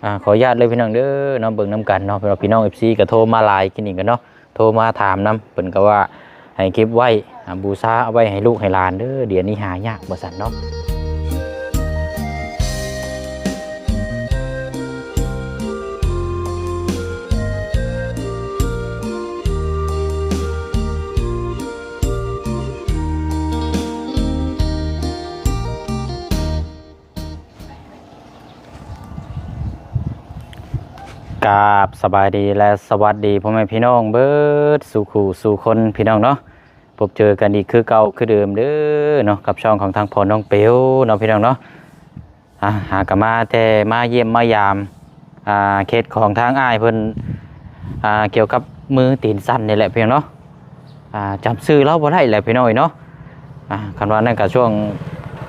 ອ່າ ຂໍອະນຸຍາດເລີຍພີ່ນ້ອງເດີເນາະ ເບິ່ງນຳກັນເນາະ ເພາະວ່າພີ່ນ້ອງເອັຟຊີກໍໂທມາຫຼາຍ ກິນນີ້ກໍເນາະ ໂທມາຖາມນຳ ເພິ່ນກໍວ່າໃຫ້ເກັບໄວ້ ອ່າ ບູຊາເອົາໄວ້ໃຫ້ລູກໃຫ້ຫຼານເດີ ດຽວນີ້ຫາຍາກວ່າຊັ້ນເນາະ. ກາບສະບາຍດີ ແລະ ສະຫວັດດີພໍ່ແມ່ພີ່ນ້ອງເບິດສູ່ຄູ່ສູ່ຄົນພີ່ນ້ອງເນາະ ພົບເຈີກັນອີກຄືເກົ່າຄືເດີມເດີເນາະ ກັບຊ່ອງຂອງທາງພໍ່ນ້ອງເປວເນາະ ພີ່ນ້ອງເນາະ. ອ່າ ຫາກະມາແຕ່ມາຢ້ຽມມາຢາມ ອ່າ ເຂດຂອງທາງອ້າຍເພິ່ນ ອ່າ ກ່ຽວກັບມືຕີນສັ່ນນີ້ແຫຼະ ພີ່ນ້ອງເນາະ. ອ່າ ຈຳຊື່ລາວບໍ່ໄດ້ແຫຼະພີ່ນ້ອງເອີຍເນາະ. ອ່າ ຄັນວ່ານັ້ນກໍຊ່ວງ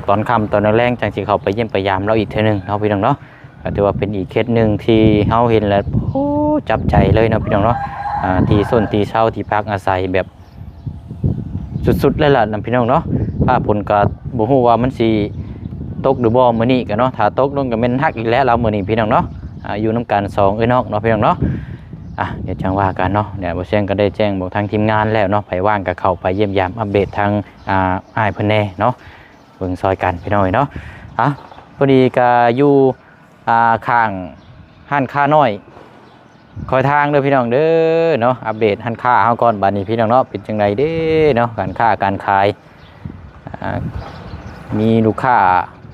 ຕອນຄ່ຳຕອນແລງໆ ຈັ່ງຊິເຂົ້າໄປຢ້ຽມໄປຢາມລາວອີກເທື່ອໜຶ່ງເນາະ ພີ່ນ້ອງເນາະ. ກໍຖືວ່າເປັນອີກເຂດໜຶ່ງທີ່ເຮົາເຫັນແລ້ວ ໂອ້ ຈັບໃຈເລີຍເນາະ ພີ່ນ້ອງເນາະ. ອ່າ ທີ່ຊົນທີ່ເຊົາທີ່ພັກອາໄສແບບສຸດໆເລີຍລະນະ ພີ່ນ້ອງເນາະ. ຟ້າຝົນກໍບໍ່ຮູ້ວ່າມັນຊິຕົກຫຼືບໍ່ມື້ນີ້ກໍເນາະ ຖ້າຕົກລົງກໍແມ່ນໜັກອີກແລ້ວລາວມື້ນີ້ ພີ່ນ້ອງເນາະ. ອ່າ ຢູ່ນຳກັນສອງເອື້ອຍນ້ອງເນາະ ພີ່ນ້ອງເນາະ. ອ່ະ ດຽວຈັ່ງວ່າກັນເນາະ ດຽວບ່າວຊຽງກໍໄດ້ແຈ້ງບອກທາງທີມງານແລ້ວເນາະ ໃຜວ່າງກໍເຂົ້າໄປຢ້ຽມຢາມອັບເດດທາງ ອ່າ ອ້າຍເພິ່ນແດ່ເນາະ ເບິ່ງຊ່ອຍກັນພີ່ນ້ອງເອີຍເນາະ. ອ່ະ ພໍດີກໍຢູ່ ອ່າ ຂ້າງຮ້ານຄ້ານ້ອຍຄອຍທາງເດີພີ່ນ້ອງເດີເນາະ. ອັບເດດຮ້ານຄ້າເຮົາກ່ອນບາດນີ້ພີ່ນ້ອງເນາະ ເປັນຈັ່ງໃດເດ້ເນາະ ການຄ້າການຂາຍ ອ່າ ມີລູກຄ້າ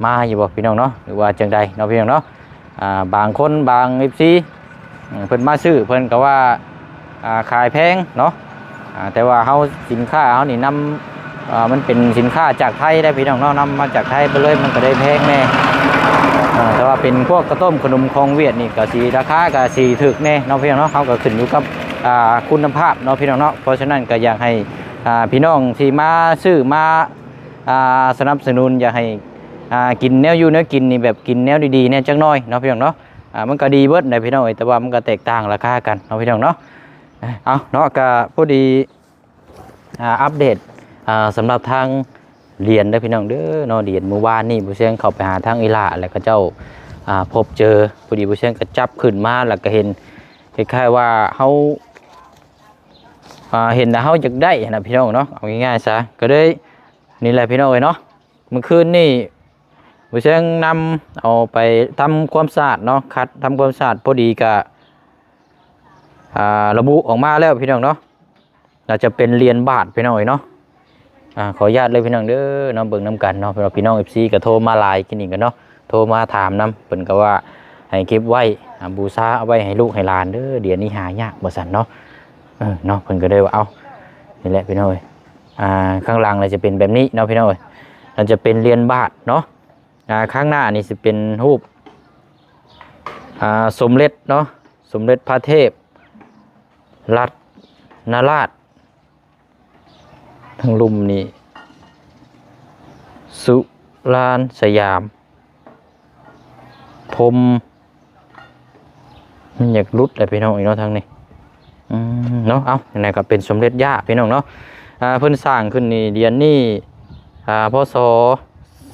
ມາຢູ່ບໍ່ພີ່ນ້ອງເນາະ ຫຼືວ່າຈັ່ງໃດເນາະ ພີ່ນ້ອງເນາະ. ອ່າ ບາງຄົນບາງເອັຟຊີ ເພິ່ນມາຊື້ເພິ່ນກໍວ່າ ອ່າ ຂາຍແພງເນາະ. ອ່າ ແຕ່ວ່າເຮົາ ສິນຄ້າເຮົານີ້ນຳ ເອີ ມັນເປັນສິນຄ້າຈາກໄທເດ້ພີ່ນ້ອງເນາະ ນຳມາຈາກໄທໄປເລີຍ ມັນກໍໄດ້ແພງແດ່. ເອີ ແຕ່ວ່າເປັນພວກເຂົ້າຕົ້ມຂະໜົມຂອງຫວຽດນີ້ກໍຊິ ລາຄາກໍຊິຖືກແດ່ເນາະ ພີ່ນ້ອງເນາະ. ເຮົາກໍຂຶ້ນຢູ່ກັບ ອ່າ ຄຸນນະພາບເນາະ ພີ່ນ້ອງເນາະ. ເພາະສະນັ້ນກໍຢາກໃຫ້ ອ່າ ພີ່ນ້ອງທີ່ມາຊື້ມາ ອ່າ ສະໜັບສະໜູນ ຢາກໃຫ້ ອ່າ ກິນແນວຢູ່ແນວກິນນີ້ ແບບກິນແນວດີໆແດ່ຈັກໜ້ອຍເນາະ ພີ່ນ້ອງເນາະ. ອ່າ ມັນກໍດີເບິດແຫຼະພີ່ນ້ອງເອີຍ ແຕ່ວ່າມັນກໍແຕກຕ່າງລາຄາກັນເນາະ ພີ່ນ້ອງເນາະ. ເອົາເນາະ ກະພໍດີ ອ່າ ອັບເດດ ອ່າ ສຳລັບທາງຫຼຽນເດີພີ່ນ້ອງເດີເນາະ. ຫຼຽນມື້ວານນີ້ ບໍ່ຊຽງເຂົ້າໄປຫາທາງອີ່ຫຼ້າ ແລ້ວເຂົາເຈົ້າ ອ່າ ພົບເຈີ ພໍດີບໍ່ຊຽງກໍຈັບຂຶ້ນມາ ແລ້ວກໍເຫັນຄ້າຍໆວ່າເຮົາ ອ່າ ເຫັນແລ້ວເຮົາຢາກໄດ້ຫັ້ນນະ ພີ່ນ້ອງເນາະ. ເອົາງ່າຍໆຊະ ກໍເລີຍ ນີ້ແຫຼະ ພີ່ນ້ອງເອີຍເນາະ. ມື້ຄືນນີ້ ບໍ່ຊຽງນຳເອົາໄປທຳຄວາມສະອາດເນາະ ຂັດທຳຄວາມສະອາດ ພໍດີກະ ອ່າ ລະບຸອອກມາແລ້ວ ພີ່ນ້ອງເນາະ. ໜ້າຈະເປັນຫຼຽນບາດ ພີ່ນ້ອງເອີຍເນາະ. ອ່າ ຂໍອະນຸຍາດເລີຍພີ່ນ້ອງເດີເນາະ ເບິ່ງນຳກັນເນາະ ເພາະວ່າພີ່ນ້ອງເອັຟຊີກໍໂທມາຫຼາຍ ກິນນີ້ກໍເນາະ ໂທມາຖາມນຳ ເພິ່ນກໍວ່າໃຫ້ເກັບໄວ້ ອ່າ ບູຊາເອົາໄວ້ໃຫ້ລູກໃຫ້ຫຼານເດີ ດຽວນີ້ຫາຍາກວ່າຊັ້ນເນາະ. ເອີເນາະ ເພິ່ນກໍເລີຍວ່າ ເອົ້າ ນີ້ແຫຼະ ພີ່ນ້ອງເອີຍ. ອ່າ ຂ້າງຫຼັງລະຈະເປັນແບບນີ້ເນາະ ພີ່ນ້ອງເອີຍ ລະຈະເປັນຫຼຽນບາດເນາະ. ອ່າ ຂ້າງໜ້ານີ້ຊິເປັນຮູບ ອ່າ ສົມເດັດເນາະ ສົມເດັດພະເທບລັດນະລາດ. ທາງລຸ່ມນີ້ ສຸລານສະຫຍາມ ພົມ ມັນຢາກຫຼຸດແຫຼະພີ່ນ້ອງເອີຍເນາະ ທາງນີ້ ອືມ ເນາະ. ເອົ້າ ຈັ່ງໃດກໍເປັນສົມເດັດຍ່າພີ່ນ້ອງເນາະ. ອ່າ ເພິ່ນສ້າງຂຶ້ນນີ້ ຫຼຽນນີ້ ອ່າ ພ.ສ.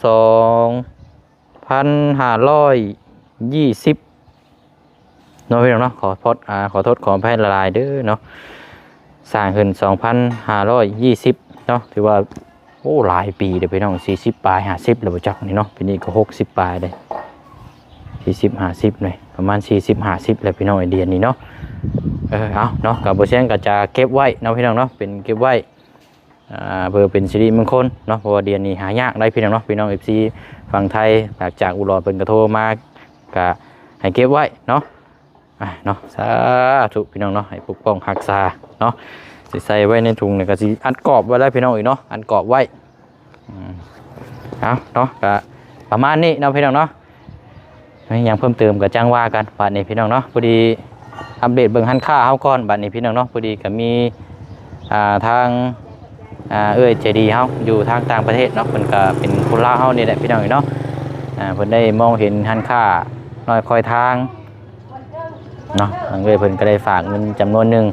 ສອງພັນຫ້າຮ້ອຍຍີ່ສິບເນາະ ພີ່ນ້ອງເນາະ. ຂໍໂທດ ອ່າ ຂໍໂທດຂໍອະໄພຫຼາຍໆເດີເນາະ. ສ້າງຂຶ້ນສອງພັນຫ້າຮ້ອຍຍີ່ສິບເນາະ ຖືວ່າ ໂອ້ ຫຼາຍປີເດີພີ່ນ້ອງ ສີ່ສິບປາຍ ຫ້າສິບແລ້ວບໍ່ຈັກນີ້ເນາະ. ປີນີ້ກໍຫົກສິບປາຍເດ້ ສີ່ສິບ ຫ້າສິບເລີຍ ປະມານສີ່ສິບ ຫ້າສິບແລ້ວພີ່ນ້ອງ ໄອເດຍນີ້ເນາະ. ເອີ ເອົາເນາະ ກໍບໍ່ແຊງກໍຈະເກັບໄວ້ເນາະ ພີ່ນ້ອງເນາະ ເປັນເກັບໄວ້ ອ່າ ເພື່ອເປັນສິລິມົງຄົນເນາະ ເພາະວ່າດຽນນີ້ຫາຍາກໄດ໋ພີ່ນ້ອງເນາະ. ພີ່ນ້ອງເອັຟຊີຝັ່ງໄທ ຈາກ ຈາກອຸດອນເພິ່ນກໍໂທມາ ກໍໃຫ້ເກັບໄວ້ເນາະ. ອ່າ ເນາະ ສາທຸພີ່ນ້ອງເນາະ ໃຫ້ປົກປ້ອງຮັກສາເນາະ. ຊິໃສ່ໄວ້ໃນຖົງນີ້ກໍຊິອັດກອບໄວ້ແລ້ວພີ່ນ້ອງເອີຍເນາະ ອັດກອບໄວ້. ອືມ ເອົາເນາະ ກະປະມານນີ້ເນາະ ພີ່ນ້ອງເນາະ. ມີຫຍັງເພີ່ມເຕີມກໍຈັ່ງວ່າກັນບາດນີ້ ພີ່ນ້ອງເນາະ. ພໍດີອັບເດດເບິ່ງຮ້ານຄ້າເຮົາກ່ອນບາດນີ້ ພີ່ນ້ອງເນາະ. ພໍດີກໍມີ ອ່າ ທາງ ອ່າ ເອື້ອຍໃຈດີເຮົາຢູ່ທາງຕ່າງປະເທດເນາະ ເພິ່ນກໍເປັນຄົນລາວເຮົານີ້ແຫຼະ ພີ່ນ້ອງເນາະ. ອ່າ ເພິ່ນໄດ້ມອງເຫັນຮ້ານຄ້ານ້ອຍຄອຍທາງ ເນາະ ທາງເອື້ອຍເພິ່ນກໍໄດ້ຝາກເງິນຈຳນວນໜຶ່ງ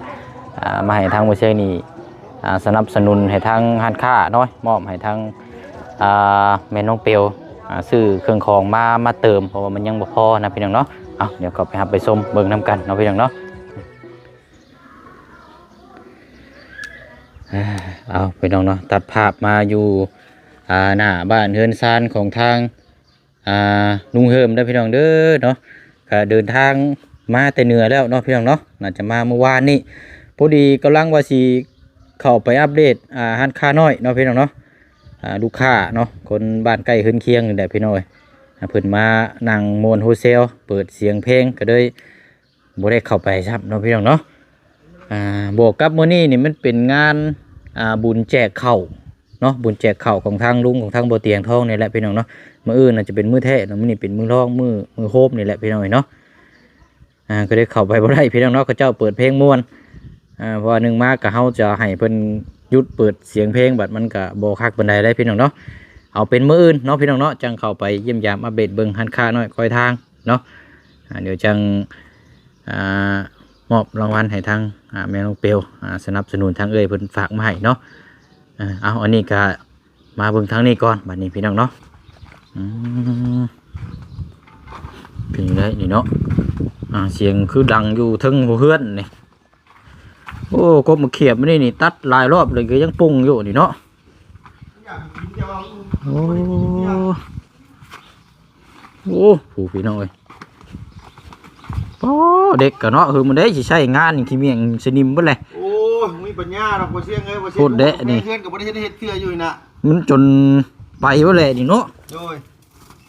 ອ່າ ມາໃຫ້ທາງບໍ່ເຊີງນີ້ ອ່າ ສະໜັບສະໜູນໃຫ້ທາງຮ້ານຄ້າເນາະ ມອບໃຫ້ທາງ ອ່າ ແມ່ນ້ອງເປວ ອ່າ ຊື້ເຄື່ອງຂອງມາ ມາເຕີມ ເພາະວ່າມັນຍັງບໍ່ພໍນະ ພີ່ນ້ອງເນາະ. ເອົາ ດຽວເຂົ້າໄປຮັບໄປຊົມເບິ່ງນຳກັນເນາະ ພີ່ນ້ອງເນາະ. ເອົາ ພີ່ນ້ອງເນາະ ຕັດພາບມາຢູ່ ອ່າ ໜ້າບ້ານເຮືອນຊານຂອງທາງ ອ່າ ລຸງເຮີມເດີພີ່ນ້ອງເດີເນາະ. ກະເດີນທາງມາແຕ່ເໜືອແລ້ວເນາະ ພີ່ນ້ອງເນາະ, ໜ້າຈະມາມື້ວານນີ້. ພໍດີກຳລັງວ່າຊິເຂົ້າໄປອັບເດດ ອ່າ ຮ້ານຄ້ານ້ອຍເນາະ ພີ່ນ້ອງເນາະ. ອ່າ ລູກຄ້າເນາະ ຄົນບ້ານໃກ້ເຮືອນຄຽງນີ້ແຫຼະ ພີ່ນ້ອງເອີຍ. ອ່າ ເພິ່ນມານັ່ງມ່ວນໂຮເຊວ ເປີດສຽງເພງ ກະເລີຍບໍ່ໄດ້ເຂົ້າໄປຊ້ຳເນາະ ພີ່ນ້ອງເນາະ. ອ່າ ບວກກັບມື້ນີ້ນີ້ມັນເປັນງານ ອ່າ ບຸນແຈກເຂົ້າເນາະ, ບຸນແຈກເຂົ້າຂອງທາງລຸງຂອງທາງບໍ່ຕຽງທອງນີ້ແຫຼະ ພີ່ນ້ອງເນາະ. ມື້ອື່ນອາດຈະເປັນມື້ແທ້ເນາະ, ມື້ນີ້ເປັນມື້ຮອງ ມື້ ມື້ໂຮມນີ້ແຫຼະ ພີ່ນ້ອງເອີຍເນາະ. ອ່າ ກະໄດ້ເຂົ້າໄປບໍ່ໄດ້ ພີ່ນ້ອງເນາະ, ເຂົາເຈົ້າເປີດເພງມ່ວນ. ອ່າ ເພາະວ່າໜຶ່ງມາກະເຮົາຈະໃຫ້ເພິ່ນຢຸດເປີດສຽງເພງ ບັດມັນກະບໍ່ຄັກປານໃດເດ້ ພີ່ນ້ອງເນາະ. ເອົາເປັນມື້ອື່ນເນາະ ພີ່ນ້ອງເນາະ, ຈັ່ງເຂົ້າໄປຢ້ຽມຢາມອັບເດດເບິ່ງຮ້ານຄ້ານ້ອຍກ້ອຍທາງເນາະ. ອ່າ ດຽວຈັ່ງ ອ່າ ມອບລາງວັນໃຫ້ທາງ ອ່າ ແມ່ນ້ອງເປວ ອ່າ ສະໜັບສະໜູນທາງເອື້ອຍເພິ່ນຝາກມາໃຫ້ເນາະ. ອ່າ ເອົາ ອັນນີ້ກະມາເບິ່ງທາງນີ້ກ່ອນ ບັດນີ້ ພີ່ນ້ອງເນາະ. ອືມ ເປັນໄດນີ້ເນາະ. ອ່າ ສຽງຄືດັງຢູ່ເທິງຫົວເຮືອນນີ້. ໂອ້ ກົບມາຂຽບນີ້ ນີ້ຕັດຫຼາຍຮອບເລີຍ ກະຍັງປຸງຢູ່ນີ້ເນາະ. ໂອ້ ໂອ້ ຜູ້ ພີ່ນ້ອງເອີຍ. ໂອ້ ເດັກກະເນາະ ຄືມັນໄດ້ຊິໃຊ້ງານຂີ້ໝ້ຽງສະໜິມເບິດແຫຼະ. ໂອ້ຍ ມີປັນຍາດອກ ບໍ່ສຽງເອີຍ ບໍ່ສຽງ. ໂພດແດະນີ້ ເຮືອນກະບໍ່ໄດ້ເຮັດ ເຮັດເທື່ອຢູ່ນີ້ນະ. ມັນຈົນໄປເບິດແຫຼະນີ້ເນາະ. ໂດຍ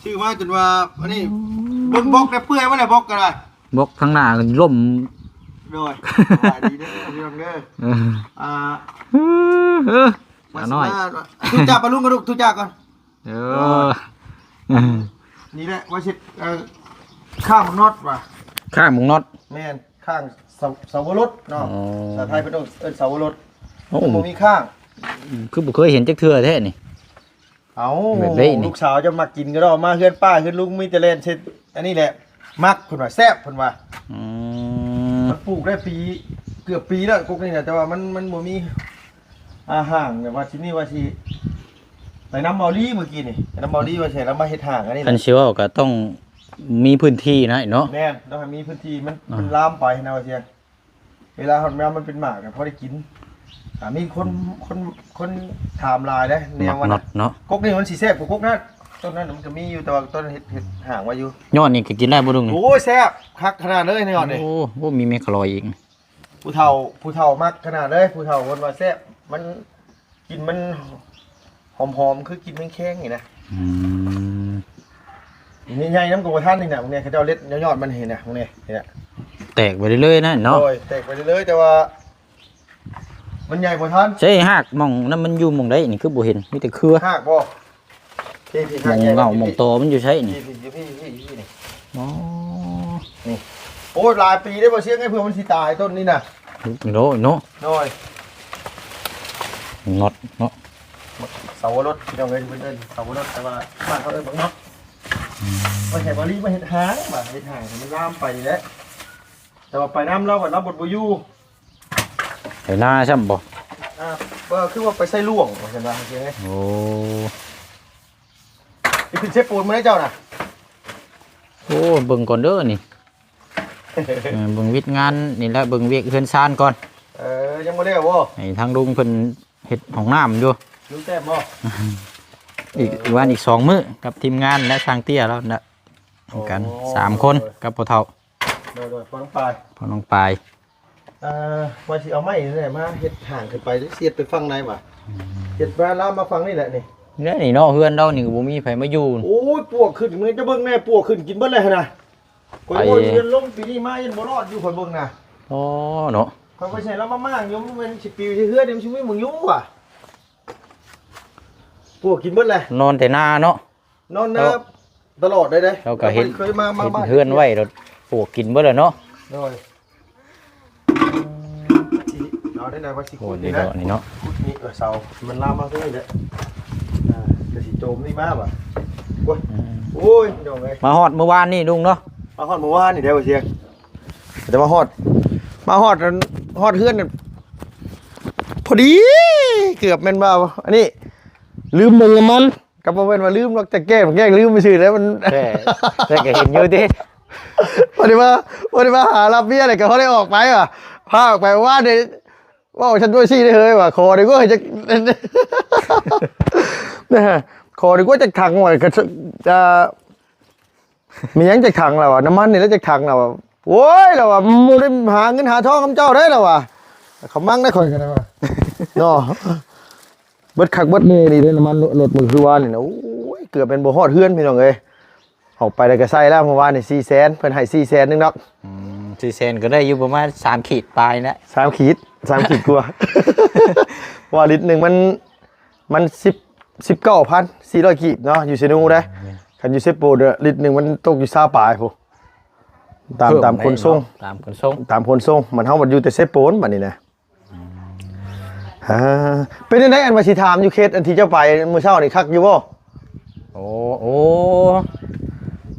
ຊື້ມາຈົນວ່າ ອັນນີ້ ເບິ່ງບລັອກແດ່ ເປື່ອຍເບິດແຫຼະ ບລັອກກະໄດ້. ບລັອກທາງໜ້າລົ້ມ. ໂດຍ ສະບາຍດີເດີ ພີ່ນ້ອງເດີ. ເອີ ອ່າ ເອີ ມາ ອານ້ອຍ ມາ ທຸກຈາກປະລຸງກະດູກ ທຸກຈາກກ່ອນ. ເອີ ນີ້ແຫຼະວ່າຊິ ເອີ ຂ້າງບັກນັອດວ່າ ຂ້າງບັກນັອດ. ແມ່ນ ຂ້າງເສົາ ເສົາໂວລົດເນາະ. ອໍ ພາສາໄທເພິ່ນເອີ້ນເສົາໂວລົດ. ໂອ້ ມັນບໍ່ມີຂ້າງ ຄືບໍ່ເຄີຍເຫັນຈັກເທື່ອແທ້ນີ້. ເອົາ ແບບໃດນີ້ ລູກສາວຈະມັກກິນກະດອກ ມາເຮືອນປ້າເຮືອນລຸງມີແຕ່ແລ່ນເຊັດ ອັນນີ້ແຫຼະ ມັກ ເພິ່ນວ່າແຊບ ເພິ່ນວ່າ. ອືມ ມັນປູກໄດ້ປີ ເກືອບປີແລ້ວກົກນີ້ນະ ແຕ່ວ່າມັນ ມັນບໍ່ມີ ອ່າ ຫ້າງ ແບບວ່າຊິນີ້ວ່າຊິໄປນຳເບົາລີມື້ກີ້ນີ້ ໄປນຳເບົາລີວ່າຊິໃຫ້ລາວມາເຮັດຫ້າງອັນນີ້. ຄັນຊິເວົ້າກະຕ້ອງມີພື້ນທີ່ນະເນາະ. ແມ່ນ ຕ້ອງໃຫ້ມີພື້ນທີ່ ມັນ ອ່າ ມັນລາມໄປນະວ່າຊິ ເວລາຮອດຍາມມັນເປັນໝາກ ກະພໍໄດ້ກິນ. ອ່າ ມີຄົນ ອືມ ຄົນ ຄົນຖາມຫຼາຍເດ້ ແນວວ່າ ໝາກນັອດເນາະ. ກົກນີ້ມັນຊິແຊບກວ່າກົກນັ້ນ. ຕົ້ນນັ້ນມັນກະມີຢູ່ ແຕ່ວ່າຕົ້ນເຮັດ ເຮັດຫ້າງໄວ້ຢູ່. ຍອດນີ້ກະກິນໄດ້ບໍ່ລຸງນີ້? ໂອ້ຍ ແຊບຄັກຂະໜາດເລີຍ ຍອດນີ້. ໂອ້ ໂອ້ ມີແມ່ຄະລອຍອີກ. ຜູ້ເຖົ້າ ຜູ້ເຖົ້າມັກຂະໜາດເລີຍ ຜູ້ເຖົ້າເພິ່ນວ່າແຊບ ມັນ ກິ່ນມັນຫອມໆ ຄືກິ່ນແມງແຄງນີ້ນະ. ອືມ ນີ້ໃຫຍ່ນຳກະບໍ່ທັນນີ້ນະ ນີ້ເຂົາເຈົ້າເລັດຍອດມັນນີ້ນະ ນີ້ ນີ້ນະ ແຕກໄປເລື້ອຍໆ ນະເນາະ. ໂດຍ ແຕກໄປເລື້ອຍໆ ແຕ່ວ່າມັນໃຫຍ່ບໍ່ທັນ. ໃຊ້ຮາກໝ່ອງນັ້ນມັນຢູ່ໝ່ອງໃດນີ້ ຄືບໍ່ເຫັນ ມີແຕ່ເຄືອ. ຮາກບໍ່? ພີ່ໆ ໝ່ອງເຫງົ້າ ໝ່ອງຕໍມັນຢູ່ໃສນີ້? ພີ່ໆ ພີ່ໆ ນີ້. ອໍ ນີ້ ໂອ້ຍ ຫຼາຍປີເດ້ບໍ່ສຽງ ເພື່ອມັນຊິຕາຍຕົ້ນນີ້ນະ. ໂດຍ ໂດຍ ໂດຍ ນັອດເນາະ ເສົາໂວລົດ ພີ່ນ້ອງເອີຍ ເພິ່ນເອີ້ນເສົາໂວລົດ ແຕ່ວ່າບ້ານເຮົາເອີ້ນບັກນັອດ. ອືມ ໄວ້ໃຫ້ເບົາລີມາເຮັດຫ້າງ ວ່າເຮັດຫ້າງໃຫ້ມັນລາມໄປນີ້ແຫຼະ ແຕ່ວ່າໄປນຳລາວ ລາວບໍ່ ບໍ່ຢູ່. ໄປນາຊ້ຳບໍ່? ອ່າ ບໍ່ ຄືວ່າໄປໃສ່ຫຼວງວ່າຊັ້ນວ່າ ໂອ້ ຊິຂຶ້ນເຊໂປນມື້ໃດເຈົ້ານະ? ໂອ້ ເບິ່ງກ່ອນເດີນີ້ ເອີ ເບິ່ງວຽກງານນີ້ແຫຼະ ເບິ່ງວຽກເຮືອນຊານກ່ອນ. ເອີ ຍັງບໍ່ແລ້ວບໍ່? ໃຫ້ທາງລຸງເພິ່ນເຮັດຫ້ອງນ້ຳຢູ່. ລຸງແຕ້ມບໍ່? ອີກ ເອີ ວັນອີກສອງມື້ກັບທີມງານ ແລະ ຊ່າງເຕ້ຍລາວນະ ນຳກັນ ໂອ້ ສາມຄົນ ກັບພໍ່ເຖົ້າ. ໂດຍໆ ພໍ່ນ້ອງປາຍ ພໍ່ນ້ອງປາຍ. ເອີ ວ່າຊິເອົາໄມ້ນີ້ແຫຼະມາເຮັດຫ້າງຂຶ້ນໄປ ຊິເຮັດໄປຝັ່ງໃດຫວາ? ອືມ ເຮັດມາລາມມາຝັ່ງນີ້ແຫຼະນີ້. ແນວນີ້ເນາະ ເຮືອນລາວນີ້ກະບໍ່ມີໃຜມາຢູ່. ໂອ້ຍ ປວກຂຶ້ນ ເມືອງ ເຈົ້າເບິ່ງແນ່ ປວກຂຶ້ນກິນເບິດແລ້ວຫັ້ນນະ. ຂ້ອຍວ່າເຮືອນລົມປີນີ້ມາຍັງບໍ່ລອດຢູ່ ຂ້ອຍເບິ່ງນະ. ອໍ ເນາະ ຂ້ອຍວ່າຊິລາວມາມ້າງຢູ່ ມັນຊິປິວໃສ່ເຮືອນ ມັນຊິມີໝ່ອງຢູ່ຫວາ? ປວກກິນເບິດແລ້ວ ນອນແຕ່ນາເນາະ. ນອນນາຕະຫຼອດເລີຍເດ້. ເຮົາກະເຮັດ ເຮັດເຮືອນໄວ້ ແລ້ວປວກກິນເບິດແລ້ວເນາະ. ໂດຍ ເອົາໄດ້ ວ່າຊິຂຸດນີ້ນະ ນີ້ເນາະ ຂຸດນີ້ ເອີ ເສົາ ມັນລາມມາເທິງນີ້ແຫຼະ. ອ່າ ກະຊິໂຈມນີ້ມາຫວາ? ໂອ້ຍ ອືມ ໂອ້ຍ ພີ່ນ້ອງເອີຍ ມາຮອດມື້ວານນີ້ລຸງເນາະ. ມາຮອດມື້ວານນີ້ແຫຼະ ວ່າສຽງ ແຕ່ວ່າຮອດ ມາຮອດ ຮອດເຮືອນ ພໍດີ ເກືອບແມ່ນວ່າ ອັນນີ້ ລືມເບິ່ງນ້ຳມັນ. ກະບໍ່ແມ່ນວ່າລືມດອກ ແຕ່ແກ້ມ ແກ້ມລືມຊື່ແລ້ວ ມັນ ແຕ່ ແຕ່ກະເຫັນຢູ່ຕິ. ບໍ່ໄດ້ມາ ບໍ່ໄດ້ມາຫາຮັບເມຍແລ້ວກໍບໍ່ໄດ້ອອກໄປວ່າ ພາອອກໄປວ່າໄດ້ ເວົ້າຊັ້ນດ້ວຍຊີ້ໄດ້ເຮີຍວ່າ ຂໍດີກວ່າຈະ ນະ ຂໍດີກວ່າຈັກຖັງວ່າ ກໍ ອ່າ ມີຫຍັງຈັກຖັງລະວ່າ ນ້ຳມັນນີ້ລະຈັກຖັງລະວ່າ ໂອ້ຍ ລະວ່າ ບໍ່ໄດ້ຫາເງິນຫາທອງນຳເຈົ້າເດ້ລະວ່າ ເຂົາມັກໄດ້ຂ້ອຍກໍໄດ້ວ່າ ເນາະ ເບິດຄັກເບິດແນ່ນີ້ເດ້ ນ້ຳມັນລົດມື້ຄືວານນີ້ນະ ໂອ້ຍ ເກືອບແມ່ນບໍ່ຮອດເຮືອນພີ່ນ້ອງເອີຍ ອອກໄປແລ້ວກໍໃສ່ແລ້ວ ເມື່ອວານນີ້ສີ່ແສນ ເພິ່ນໃຫ້ສີ່ແສນໜຶ່ງດອກ ອືມ ສີ່ແສນກໍໄດ້ຢູ່ປະມານສາມຂີດປາຍນະ ສາມຂີດ ສາມຂີດກວ່າ ເພາະວ່າລິດໜຶ່ງມັນ ມັນສິບ ສິບເກົ້າພັນສີ່ຮ້ອຍກີບເນາະ ຢູ່ເຊໂນເດ້ ແມ່ນ ຄັນຢູ່ເຊໂປເດີ ລິດໜຶ່ງມັນຕົກຢູ່ຊາວປາຍພຸ້ນ ຕາມ ເພີ່ມ ຕາມຂົນສົ່ງ ຕາມຂົນສົ່ງ ຕາມຂົນສົ່ງ ມັນເຮົາມັນຢູ່ແຕ່ເຊໂປນບັດນີ້ນະ ອືມ ອ່າ ເປັນຈັ່ງໃດ ອັນວ່າຊິຖາມຢູ່ ເຂດອັນທີ່ເຈົ້າໄປມື້ເຊົ້ານີ້ຄັກຢູ່ບໍ່? ໂອ້ ໂອ້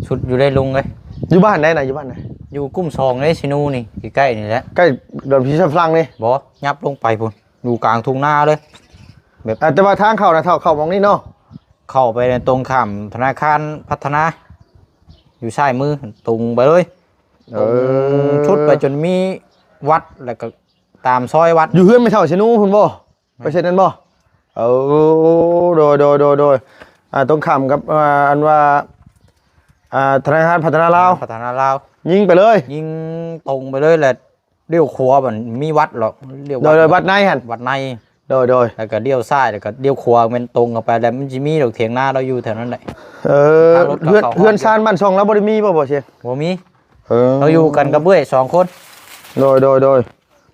ສຸດຢູ່ເດ້ລຸງເອີຍ ຢູ່ບ້ານໃດນະ ຢູ່ບ້ານໃດ? ຢູ່ກຸ່ມສອງເດ້ ຊິນູນີ້ ໃກ້ໆນີ້ແຫຼະ ໃກ້ດອນພີຊະຝຣັ່ງນີ້ ບໍ່ ຫຍັບລົງໄປພຸ້ນ ຢູ່ກາງທົ່ງນາເລີຍ ແບບ ອ່າ ແຕ່ວ່າທາງເຂົ້ານະ ເຂົ້າ ເຂົ້າໝ່ອງນີ້ເນາະ ເຂົ້າໄປໃນຕົງຂ້າມທະນາຄານພັດທະນາ ຢູ່ຊ້າຍມື ຕົງໄປເລີຍ ເອີ ຕົງສຸດໄປຈົນມີວັດ ແລ້ວກໍຕາມຊອຍວັດ ຢູ່ເຮືອນແມ່ເຖົ້າຊະນູພຸ້ນບໍ່? ແມ່ນ ໄປເສັ້ນນັ້ນບໍ່? ເອີ ໂດຍ ໂດຍ ໂດຍ ໂດຍ ອ່າ ຕົງຂ້າມກັບ ອ່າ ອັນວ່າ ອ່າ ທະນາຄານພັດທະນາລາວ ພັດທະນາລາວ ຍິງໄປເລີຍ ຍິງຕົງໄປເລີຍ ແລ້ວ ລ້ຽວຂວາ ມັນມີວັດເນາະ ລ້ຽວ ໂດຍ ວັດ ໂດຍ ວັດໃນຫັ້ນ ວັດໃນ ໂດຍ ໂດຍ ແລ້ວກໍລ້ຽວຊ້າຍ ແລ້ວກໍລ້ຽວຂວາ ແມ່ນຕົງເຂົ້າໄປ ແລ້ວມັນຊິມີດອກຖຽງນາລາວຢູ່ແຖວນັ້ນແຫຼະ ເອີ ທາງລົດກໍ ເຮືອນ ເຂົ້າຮອດ ເຮືອນຊານບ້ານຊ່ອງລາວບໍ່ໄດ້ມີບໍ່ ບໍ່ຊຽງ? ບໍ່ມີ ເອີ ລາວຢູ່ກັນກັບເອື້ອຍສອງຄົນ ໂດຍ ໂດຍ ໂດຍ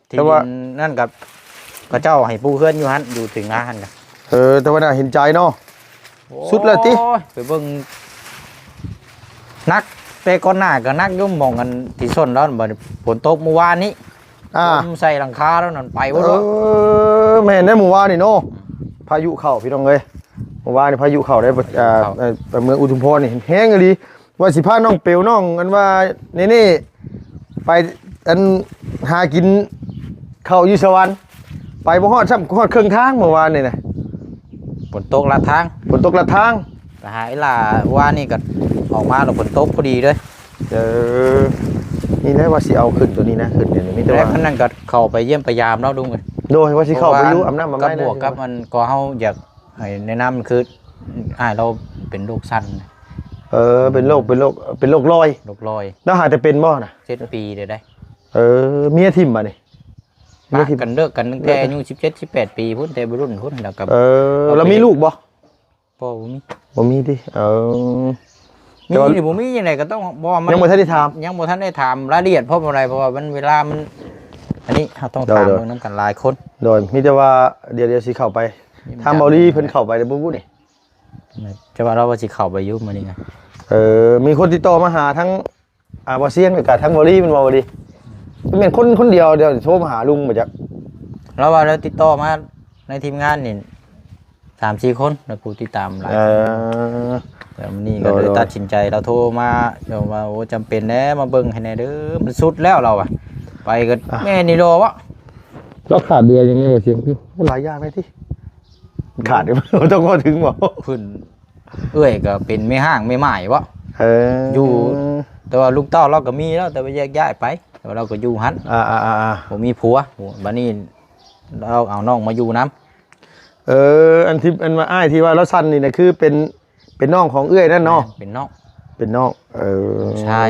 ທີ່ ແຕ່ວ່າ ດິນນັ້ນກໍ ເຂົາເຈົ້າໃຫ້ປູເຮືອນຢູ່ຫັ້ນ ຢູ່ຖຽງນາຫັ້ນກໍ ເອີ ແຕ່ວ່າໜ້າເຫັນໃຈເນາະ ໂອ້ຍ ສຸດແລ້ວຕິ ໄປເບິ່ງ ໜັກ ແຕ່ກ່ອນໜ້າກໍໜັກຢູ່ ໝ່ອງອັນທີ່ຊົນແລ້ວ ບັດນີ້ຝົນຕົກມື້ວານນີ້ ອ່າ ລົມໃສ່ຫຼັງຄາແລ້ວນັ້ນ ໄປໝົດ ເອີ ແມ່ນເດ້ ມື້ວານນີ້ເນາະ ພາຍຸເຂົ້າພີ່ນ້ອງເອີຍ ມື້ວານນີ້ພາຍຸເຂົ້າໄດ້ ພາຍຸເຂົ້າ ອ່າ ເອີ ເມືອງອຸທຸມພອນນີ້ແຮງອີ່ຫຼີ ວ່າຊິພານ້ອງເປວ ນ້ອງ ອັນວ່າ ເນເນ່ ໄປ ອັນ ຫາກິນເຂົ້າຢູ່ສະຫວັນ ໄປບໍ່ຮອດຊ້ຳ ຮອດເຄິ່ງທາງເມື່ອວານນີ້ນະ ຝົນຕົກລັດທາງ ຝົນຕົກລັດທາງ ໄປຫາອີ່ຫຼ້າວານນີ້ກໍອອກມາແລ້ວຝົນຕົກພໍດີເລີຍ ເອີ ນີ້ແຫຼະວ່າຊິເອົາຂຶ້ນໂຕນີ້ນະ ຂຶ້ນນີ້ມີແຕ່ວ່າ ແລ້ວຄັນນັ້ນກໍເຂົ້າໄປຢ້ຽມໄປຢາມເນາະລຸງເອີຍ ໂດຍ ວ່າຊິເຂົ້າໄປຢູ່ອາບນ້ຳອາບໃນ ກັບບວກກັບມັນກໍເຮົາຢາກ ໃຫ້ແນະນຳຄືອ້າຍລາວເປັນໂລກສັ່ນ ເອີ ເປັນໂລກ ເປັນໂລກ ເປັນໂລກລອຍ ໂລກລອຍ ລາວຫາແຕ່ເປັນບໍ່ນະ? ເຈັດປີແລ້ວເດ້ ເອີ ເມຍຖິ້ມບາດນີ້ ປະກັນເລີກກັນຕັ້ງແຕ່ອາຍຸສິບເຈັດ ສິບແປດປີພຸ້ນ ແຕ່ໄວລຸ້ນພຸ້ນ ແລ້ວກໍ ເອີ ລາວມີລູກບໍ່? ບໍ່ ບໍ່ມີ ບໍ່ມີຕິ ເອີ ມີນີ້ບໍ່ມີຈັ່ງໃດກໍຕ້ອງ ບໍ່ ຍັງບໍ່ທັນໄດ້ຖາມ ຍັງບໍ່ທັນໄດ້ຖາມລາຍລະອຽດ ເພາະວ່າ ເພາະວ່າມັນເວລາມັນ ອັນນີ້ເຮົາຕ້ອງຖາມເບິ່ງນຳກັນຫຼາຍຄົນ ໂດຍ ມີແຕ່ວ່າດຽວ ດຽວຊິເຂົ້າໄປ ຖາມເບົາລີເພິ່ນເຂົ້າໄປແລ້ວບໍ່ບຸນີ້ ແຕ່ວ່າລາວວ່າຊິເຂົ້າໄປຢູ່ມື້ນີ້ນະ ເອີ ມີຄົນຕິດຕໍ່ມາຫາທັງ ອ່າ ບໍ່ຊຽງ ແລ້ວກະທັງເບົາລີ ແມ່ນບໍ່ເບົາລີ? ແມ່ນຄົນ ຄົນດຽວ ດຽວໂທມາຫາລຸງບໍ່ຈັກ ລາວວ່າລາວຕິດຕໍ່ມາໃນທີມງານນີ້ ສາມສີ່ຄົນ ແລ້ວຜູ້ຕິດຕາມຫຼາຍ ເອີ ແລ້ວມື້ນີ້ກໍເລີຍຕັດສິນໃຈ ລາວໂທມາ ລາວວ່າ ໂອ້ ຈຳເປັນແດ່ ມາເບິ່ງໃຫ້ແດ່ເດີ ມັນສຸດແລ້ວ ລາວວ່າ ໄປກໍແມ່ນອີ່ຫຼໍວະ ລາວຂາດເຫຼືອຫຍັງແດ່ ບໍ່ຊຽງ ໂອ້ ຫຼາຍຢ່າງເລີຍຕິ ຂາດ ຕ້ອງເວົ້າເຖິງບໍ່ ເພິ່ນ ເອື້ອຍກໍເປັນແມ່ຮ້າງແມ່ໝ້າຍເບາະ ເອີ ຢູ່ ແຕ່ວ່າລູກເຕົ້າລາວກໍມີແລ້ວ ແຕ່ວ່າແຍກຍ້າຍໄປ ແຕ່ວ່າລາວກໍຢູ່ຫັ້ນ ອ່າໆໆໆ ບໍ່ມີຜົວ ບັດນີ້ລາວເອົານ້ອງມາຢູ່ນຳ ເອີ ອັນທີ່ ອັນວ່າອ້າຍທີ່ວ່າລາວສັ່ນນີ້ນະ ຄືເປັນ ເປັນນ້ອງຂອງເອື້ອຍນັ້ນເນາະ ແມ່ນ ເປັນນ້ອງ ເປັນນ້ອງ ເອີ ນ້ອງຊາຍ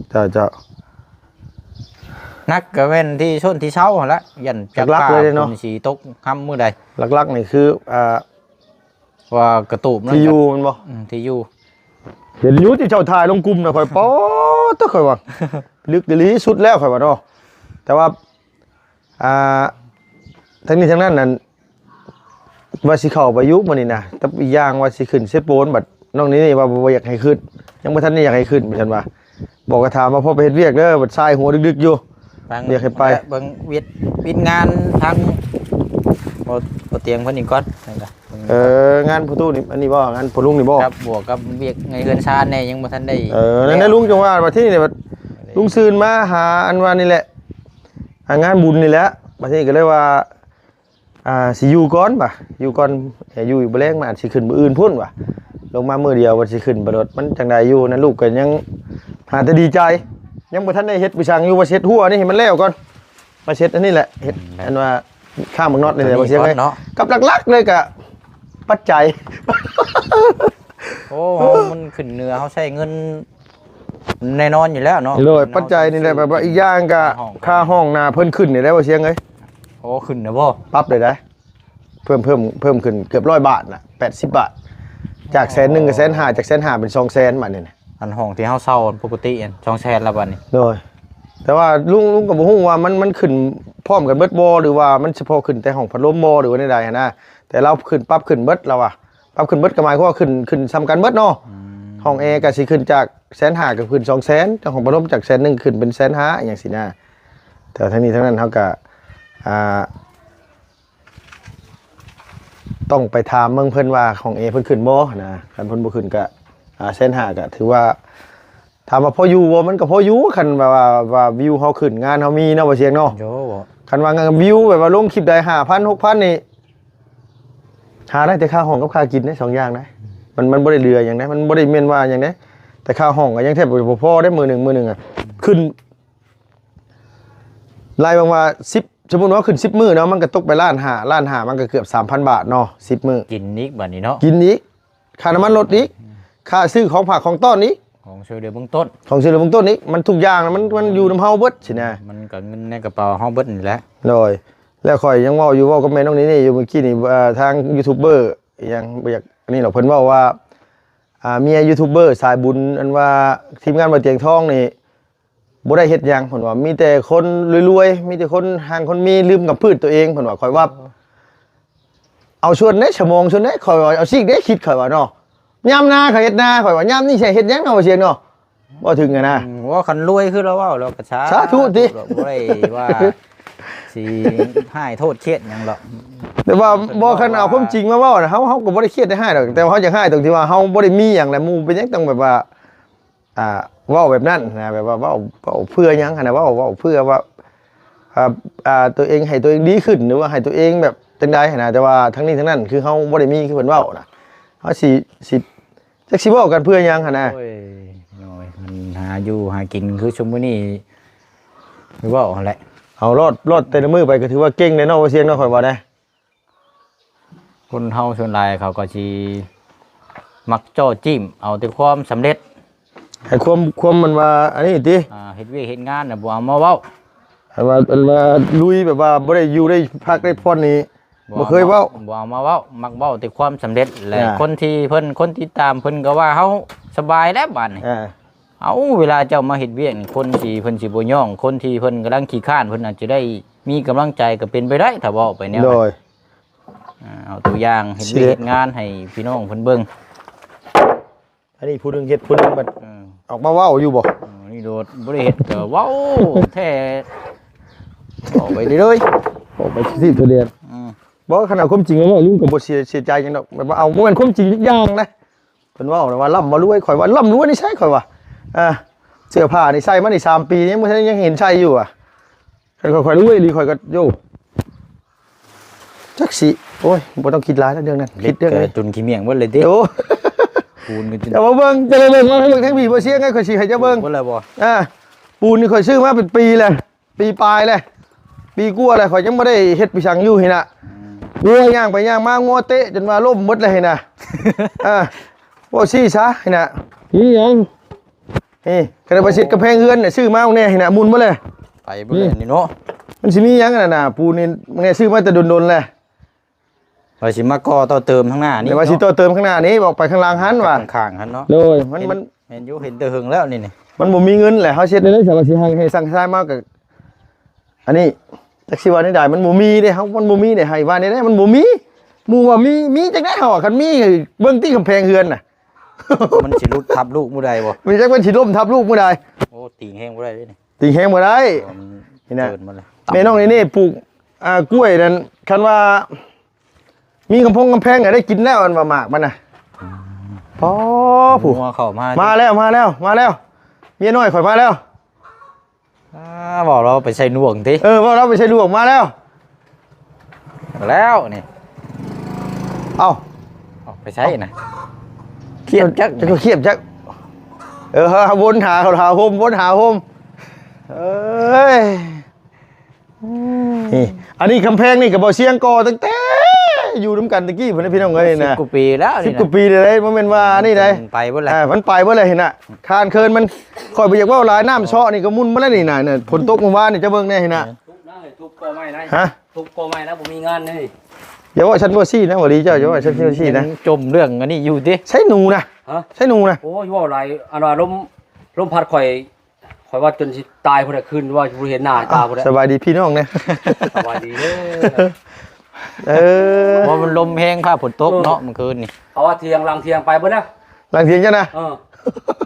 ເຈົ້າໆ ໜັກກໍແມ່ນທີ່ຊົນທີ່ເຊົາຫັ້ນລະ ຢ້ານຈັກ ຫຼັກໆເລີຍເນາະ ຟ້າຝົນຊິຕົກຄ່ຳມື້ໃດ ຫຼັກໆນີ້ຄື ອ່າ ວ່າກະຕູບນັ້ນ ທີ່ຢູ່ແມ່ນບໍ່? ອືມ ທີ່ຢູ່ ເຫັນຢູ່ທີ່ເຈົ້າຖ່າຍລົງກຸ່ມນະ ຂ້ອຍ ປາດ ແຕ່ຂ້ອຍວ່າ ລຶກອີ່ຫຼີ ສຸດແລ້ວ ຂ້ອຍວ່າເນາະ ແຕ່ວ່າ ອ່າ ທັງນີ້ທັງນັ້ນນັ້ນ ວ່າຊິເຂົ້າໄປຢູ່ມື້ນີ້ນະ ແຕ່ອີກຢ່າງວ່າຊິຂຶ້ນເຊໂປນ ບັດນ້ອງນີ້ວ່າບໍ່ຢາກໃຫ້ຂຶ້ນ ຍັງບໍ່ທັນໄດ້ຢາກໃຫ້ຂຶ້ນ ວ່າຊັ້ນວ່າ ບອກກໍຖາມວ່າ ພໍ່ໄປເຮັດວຽກເດີ ບັດສາຍຫົວດຶກໆຢູ່ ຢາກໃຫ້ໄປ ເບິ່ງວຽກ ວຽກງານທາງ ບໍ່ ບໍ່ຕຽງເພິ່ນອີກກ່ອນ ເອີ ງານພໍ່ຕູ້ນີ້ ອັນນີ້ບໍ່ ງານພໍ່ລຸງນີ້ບໍ່ ກັບບວກກັບວຽກໃນເຮືອນຊານແດ່ ຍັງບໍ່ທັນໄດ້ ເອີ ນັ້ນແຫຼະ ແລ້ວລຸງຈັ່ງວ່າ ບັດທີນີ້ບັດລຸງຊືນມາຫາ ອັນວ່ານີ້ແຫຼະ ຫາງານບຸນນີ້ແຫຼະ ບັດທີນີ້ກໍເລີຍວ່າ ອ່າ ຊິຢູ່ກ່ອນວ່າ ຢູ່ກ່ອນ ເອີ ຢູ່ ຢູ່ບໍ່ແລງ ມັນອາດຊິຂຶ້ນມື້ອື່ນພຸ້ນວ່າ ລົງມາມື້ດຽວວ່າຊິຂຶ້ນໄປໂລດ ມັນຈັ່ງໃດຢູ່ນັ້ນ ລູກກໍຍັງຫາແຕ່ດີໃຈ ຍັງບໍ່ທັນໄດ້ເຮັດໄປສັງຢູ່ ວ່າເຊັດຮົ້ວນີ້ໃຫ້ມັນແລ້ວກ່ອນ ມາເຊັດອັນນີ້ແຫຼະ ເຮັດ ອືມ ອັນວ່າຂ້າງບັກນັອດນີ້ແຫຼະ ຕົວນີ້ ວ່າຊິຍັງໄງ ກ່ອນເນາະ ກັບຫຼັກໆເລີຍກະປັດໄຈ ໂອ້ ເຮົາມັນຂຶ້ນເໜືອ ເຮົາໃຊ້ເງິນແນ່ນອນຢູ່ແລ້ວເນາະ ໂດຍ ເຮົາ ປັດໄຈນີ້ແຫຼະ ແບບວ່າອີກຢ່າງກະ ຄ່າຫ້ອງ ຄ່າຫ້ອງໜ້າເພິ່ນຂຶ້ນນີ້ແຫຼະ ວ່າຊິຍັງເອີຍ ໂອ້ ຂຶ້ນນະບໍ່ ປັບໄດ້ໃດ ເພີ່ມ ເພີ່ມ ເພີ່ມຂຶ້ນເກືອບຮ້ອຍບາດນະ ແປດສິບບາດ ຈາກແສນໜຶ່ງກໍແສນຫ້າ ຈາກແສນຫ້າເປັນສອງແສນບາດນີ້ນະ ອັນຫ້ອງທີ່ເຮົາເຊົ່າປົກກະຕິອັນສອງແສນລະບາດນີ້ ໂດຍ ແຕ່ວ່າລຸງ ລຸງກໍບໍ່ຮູ້ວ່າມັນ ມັນຂຶ້ນພ້ອມກັນເບິດບໍ່ ຫຼືວ່າມັນສະເພາະຂຶ້ນແຕ່ຫ້ອງພັດລົມບໍ່ ຫຼືວ່າແນວໃດຫັ້ນນະ ແຕ່ລາວຂຶ້ນ ປັບຂຶ້ນເບິດລາວວ່າ ປັບຂຶ້ນເບິດກໍໝາຍຄວາມວ່າຂຶ້ນ ຂຶ້ນສ່ຳກັນເບິດເນາະ ອືມ ຫ້ອງແອກໍຊິຂຶ້ນຈາກແສນຫ້າກໍຂຶ້ນສອງແສນ ແຕ່ຫ້ອງພັດລົມຈາກແສນໜຶ່ງຂຶ້ນເປັນແສນຫ້າ ອີ່ຫຍັງຊີ້ນະ ແຕ່ທັງນີ້ທັງນັ້ນເຮົາກໍ ອ່າ ຕ້ອງໄປຖາມເບິ່ງເພິ່ນວ່າຫ້ອງແອເພິ່ນຂຶ້ນບໍ່ນະ ຄັນເພິ່ນບໍ່ຂຶ້ນກະ ອ່າ ແສນຫ້າກະຖືວ່າ ຖາມວ່າພໍຢູ່ບໍ່ ມັນກະພໍຢູ່ ຄັນວ່າ ວ່າ ວ່າວິວເຮົາຂຶ້ນ ງານເຮົາມີເນາະ ບໍ່ສຽງເນາະ ໂດ ຄັນວ່າງານວິວແບບວ່າລົງຄລິບໃດຫ້າພັນ ຫົກພັນນີ້ ຫາໄດ້ແຕ່ຄ່າຫ້ອງກັບຄ່າກິນເດ້ ສອງຢ່າງນະ ມັນ ມັນບໍ່ໄດ້ເຫຼືອຫຍັງເດ້ ມັນບໍ່ໄດ້ແມ່ນວ່າຫຍັງເດ້ ແຕ່ຄ່າຫ້ອງກໍຍັງແທບບໍ່ພໍເດ້ ມື້ໜຶ່ງ ມື້ໜຶ່ງອະ ຂຶ້ນ ໄລ່ເບິ່ງວ່າສິບ ສົມມຸດວ່າຂຶ້ນສິບມື້ເນາະ ມັນກໍຕົກໄປລ້ານຫ້າ ລ້ານຫ້າ ມັນກໍເກືອບສາມພັນບາດເນາະ ສິບມື້ ກິນອີກບາດນີ້ເນາະ ກິນອີກ ຄ່ານ້ຳມັນລົດອີກ ອືມ ຄ່າຊື້ຂອງຝາກຂອງຕ້ອນອີກ ຂອງຊ່ວຍເຫຼືອເບື້ອງຕົ້ນ ຂອງຊ່ວຍເຫຼືອເບື້ອງຕົ້ນອີກ ມັນທຸກຢ່າງນະ ມັນ ມັນຢູ່ນຳເຮົາເບິດຊີ້ນະ ມັນກໍເງິນໃນກະເປົາເຮົາເບິດນີ້ແຫຼະ ໂດຍ ແລ້ວຂ້ອຍຍັງເວົ້າຢູ່ ເວົ້າກັບແມ່ນ້ອງນີ້ນີ້ຢູ່ມື້ກີ້ນີ້ ອ່າ ທາງຢູທູບເບີ ອີ່ຫຍັງ ບໍ່ຢາກອັນນີ້ດອກ ເພິ່ນເວົ້າວ່າ ອ່າ ເມຍຢູທູບເບີສາຍບຸນ ອັນວ່າທີມງານບໍ່ຕຽງທອງນີ້ ບໍ່ໄດ້ເຮັດຫຍັງ ເພິ່ນວ່າ ມີແຕ່ຄົນລວຍໆ ມີແຕ່ຄົນຮັ່ງຄົນມີ ລືມກຳພືດຕົວເອງ ເພິ່ນວ່າ ຂ້ອຍວ່າ ເອົາສ່ວນໃດ ສະໝອງສ່ວນໃດ ຂ້ອຍວ່າ ເອົາຊີກໃດຄິດ ຂ້ອຍວ່າເນາະ ຍາມນາກໍເຮັດນາ ຂ້ອຍວ່າ ຍາມນີ້ຊິເຮັດຫຍັງເນາະ ວ່າຊຽງເນາະ ເວົ້າເຖິງຫັ້ນນະ ອືມ ວ່າຄັນລວຍຄືລາວເວົ້າ ລາວກໍສາ ສາທຸຕິ ບໍ່ໄດ້ວ່າຊິຮ້າຍໂທດຄຽດຫຍັງດອກ ແຕ່ວ່າບໍ່ ຄັນເອົາຄວາມຈິງມາເວົ້ານະ ເຮົາ ເຮົາກໍບໍ່ໄດ້ຄຽດໄດ້ຮ້າຍດອກ ແຕ່ວ່າເຮົາຢາກຮ້າຍຕົງທີ່ວ່າເຮົາບໍ່ໄດ້ມີຫຍັງ ແລະ ໝູ່ເປັນຫຍັງຕ້ອງແບບວ່າ ອ່າ ເວົ້າແບບນັ້ນນະ ແບບວ່າເວົ້າ ເວົ້າເພື່ອຫຍັງຫັ້ນນະ ເວົ້າ ເວົ້າເພື່ອວ່າ ອ່າ ອ່າ ຕົວເອງ ໃຫ້ຕົວເອງດີຂຶ້ນ ຫຼືວ່າໃຫ້ຕົວເອງແບບຈັ່ງໃດຫັ້ນນະ ແຕ່ວ່າທັງນີ້ທັງນັ້ນ ຄືເຮົາບໍ່ໄດ້ມີຄືເພິ່ນເວົ້ານະ ເຮົາຊິ ຊິ ຈັກຊິເວົ້າກັນເພື່ອຫຍັງຫັ້ນນະ ໂອ້ຍ ນ້ອຍ ມັນຫາຢູ່ຫາກິນຄືຊຸມມື້ນີ້ ຄືເວົ້າຫັ້ນແຫຼະ ເຮົາລອດ ລອດແຕ່ລະມື້ໄປ ກໍຖືວ່າເກັ່ງແລ້ວເນາະ ວ່າຊຽງເນາະ ຂ້ອຍວ່ານະ. ຄົນເຮົາສ່ວນຫຼາຍເຂົາກໍຊິມັກເຈາະຈີ້ມເອົາແຕ່ຄວາມສຳເລັດ ໃຫ້ຄວາມ ຄວາມມັນວ່າອັນນີ້ຕິ ອ່າ ເຮັດວຽກເຮັດງານນະບໍ່ເອົາມາເວົ້າ ອັນວ່າ ອັນວ່າລຸຍແບບວ່າບໍ່ໄດ້ຢູ່ໄດ້ພັກໄດ້ຜ່ອນນີ້ ບໍ່ ບໍ່ເຄີຍເວົ້າ ບໍ່ເອົາມາເວົ້າ ມັກເວົ້າແຕ່ຄວາມສຳເລັດ ແລະ ອ່າ ຄົນທີ່ເພິ່ນ ຄົນຕິດຕາມເພິ່ນກໍວ່າເຮົາສະບາຍແລ້ວບາດນີ້ ອ່າ ເອົາ ເວລາເຈົ້າມາເຮັດວຽກນີ້ ຄົນຊິ ເພິ່ນຊິບໍ່ຍ້ອງ ຄົນທີ່ເພິ່ນກຳລັງຂີ້ຄ້ານ ເພິ່ນອາດຈະໄດ້ມີກຳລັງໃຈກໍເປັນໄປໄດ້ ຖ້າເວົ້າໄປແນວນັ້ນ ໂດຍ ອ່າ ເອົາຕົວຢ່າງເຮັດວຽກເຮັດງານໃຫ້ພີ່ນ້ອງເພິ່ນເບິ່ງ ອັນນີ້ຜູ້ໜຶ່ງເຮັດ ຜູ້ໜຶ່ງບັດ ເອີ ອອກມາເວົ້າຢູ່ບໍ່? ເອີ ນີ້ໂດດ ບໍ່ໄດ້ເຮັດກໍເວົ້າແທ້ ເວົ້າໄປເລື້ອຍໆ ເວົ້າໄປຊິໂຕແດນ ອືມ ບໍ່ ຄັນເອົາຄວາມຈິງມາເວົ້າ ລຸງກໍບໍ່ເສຍ ເສຍໃຈຫຍັງດອກ ແບບວ່າເອົາ ບໍ່ແມ່ນຄວາມຈິງຈັກຢ່າງນະ ເພິ່ນເວົ້ານະວ່າລ່ຳວ່າລວຍ ຂ້ອຍວ່າລ່ຳລວຍນີ້ໃສ ຂ້ອຍວ່າ ອ່າ ເສື້ອຜ້ານີ້ໃສ່ມານີ້ສາມປີ ຍັງບໍ່ທັນ ຍັງເຫັນໃສ່ຢູ່ວ່າ ຄັນຂ້ອຍ ຂ້ອຍລວຍອີ່ຫຼີ ຂ້ອຍກໍ ໂຢ ຈັກຊິ ໂອ້ຍ ບໍ່ຕ້ອງຄິດຫຼາຍແລ້ວເລື່ອງນັ້ນ ຄິດເລື່ອງນີ້ ເຫຼັກກໍຕຸນຂີ້ໝ້ຽງເບິດເລີຍຕິ ໂອ້ ປູນກໍຈົນ ເຈົ້າມາເບິ່ງ ເຈົ້າມາເບິ່ງ ມາເບິ່ງທາງພີ້ ບໍ່ເສຍໄງ ຂ້ອຍຊິໃຫ້ເຈົ້າເບິ່ງ ເບິດແລ້ວບໍ່? ອ່າ ປູນນີ້ຂ້ອຍຊື້ມາເປັນປີແລ້ວ ປີປາຍແລ້ວ ປີກວ່າແລ້ວ ຂ້ອຍຍັງບໍ່ໄດ້ເຮັດໄປສັງຢູ່ຫັ້ນນະ ອືມ ງົວຍ່າງໄປຍ່າງມາ ງົວເຕະຈົນວ່າລົ້ມໝົດແລ້ວຫັ້ນນະ ອ່າ ເວົ້າຊີ້ຊະຫັ້ນນະ ອີຫຍັງ? ນີ້ ຄັນໄດ້ໄປຊິດກຳແພງເຮືອນນີ້ ຊື້ມາແດ່ຫັ້ນນະ ໝຸ່ນມາແລ້ວ ໄປເບິດແລ້ວນີ້ເນາະ ມັນຊິມີຫຍັງຫັ້ນນະ ປູນີ້ ແມ່ຊື້ມາແຕ່ດົນໆແລ້ວ ວ່າຊິມາກໍ່ຕໍ່ເຕີມທາງໜ້ານີ້ ແຕ່ວ່າຊິຕໍ່ເຕີມຂ້າງໜ້ານີ້ ອອກໄປຂ້າງຫຼັງຫັ້ນວ່າ ຂ້າງໆຫັ້ນເນາະ ໂດຍ ມັນ ມັນ ແມ່ນຢູ່ ເຫັນແຕ່ເຫິງແລ້ວນີ້ ນີ້ ມັນບໍ່ມີເງິນແຫຼະ ເຮົາຊິເຮັດແນວໃດ ສາມາດຊິໃຫ້ ໃຫ້ສ້າງຊາຍມາກໍ ອັນນີ້ ຈັກຊິວ່າແນວໃດ ມັນບໍ່ມີເດ້ ເຮົາ ມັນບໍ່ມີເດ້ ໃຫ້ວ່າແນວໃດ ມັນບໍ່ມີ ໝູ່ວ່າມີ ມີຈັ່ງໃດ ເຮົາ ຄັນມີ ເບິ່ງຕິກຳແພງເຮືອນນະ ມັນຊິຫຼຸດທັບລູກມື້ໃດບໍ່? ມີຈັກມັນຊິລົ້ມທັບລູກມື້ໃດ ໂອ້ ຕີງແຮງບໍ່ໄດ້ເດ້ນີ້ ຕີງແຮງບໍ່ໄດ້ ເພາະວ່າມັນ ນີ້ນະ ເກີນໝົດແລ້ວ ແມ່ນ້ອງນີ້ນີ້ປູກ ອ່າ ກ້ວຍນັ້ນ ຄັນວ່າມີກຳພງກຳແພງກໍໄດ້ກິນແລ້ວ ອັນວ່າໝາກມັນນະ ອືມ ອໍ ຜູ້ ງົວເຂົ້າມາ ມາແລ້ວ ມາແລ້ວ ມາແລ້ວ ເມຍນ້ອຍຂ້ອຍມາແລ້ວ ອ່າ ເວົ້າລາວໄປໃສ່ໜ່ວງຕິ ເອີ ເວົ້າລາວໄປໃສ່ໜ່ວງ ມາແລ້ວ ແລ້ວນີ້ ເອົ້າ ເອົາໄປໃສນະ? ຄຽບຈັກ ຈັກກໍຄຽບຈັກ. ເອີ ຫາ ຫາ ວົນຫາ ຫາຮົ່ມ ວົນຫາຮົ່ມ. ເອີຍ ນີ້ ອັນນີ້ກຳແພງນີ້ກໍບໍ່ຊຽງກໍ່ຕັ້ງແຕ່ຢູ່ນຳກັນແຕ່ກີ້ພຸ້ນນະ ພີ່ນ້ອງເອີຍນະ. ສິບກວ່າປີແລ້ວ ສິບກວ່າປີເລີຍ ບໍ່ແມ່ນວ່ານີ້ໃດ໋ ໄປເບິດແລ້ວ ມັນໄປເບິດແລ້ວຫັ້ນນະ. ຄານເຂີນມັນ ຂ້ອຍບໍ່ຢາກເວົ້າຫຼາຍ ນ້ຳເຊາະນີ້ກໍໝຸ່ນມາແລ້ວນີ້ນະ. ທຸບກອໄມ້ນະ ເຈົ້າເບິ່ງແດ່ຫັ້ນນະ. ທຸບກອໄມ້ນະ ບໍ່ມີງານເດ້. ຢ່າເວົ້າຊັ້ນບໍ່ຊີ້ນະ ບໍ່ດີເຈົ້າ ຢ່າເວົ້າຊັ້ນບໍ່ຊີ້ນະ. ຈົມເລື່ອງອັນນີ້ຢູ່ຕິ ໃຊ້ໜູນະ ໃຊ້ໜູນະ. ໂອ້ຍ ເວົ້າຫຼາຍ ອັນວ່າລົມ ລົມພັດຂ້ອຍ ຂ້ອຍວ່າຈົນຊິຕາຍພຸ້ນແຫຼະ ຄືນວ່າບໍ່ເຫັນໜ້າຕາພຸ້ນແຫຼະ. ສະບາຍດີພີ່ນ້ອງແດ່ ສະບາຍດີເດີ. ເອີ ວ່າມັນລົມແຮງ ຟ້າຝົນຕົກເນາະ ເອີ ມື້ຄືນນີ້. ເອົາວ່າຖຽງ ຫຼັງຖຽງໄປເບິດແລ້ວ ຫຼັງຖຽງເຈົ້ານະ.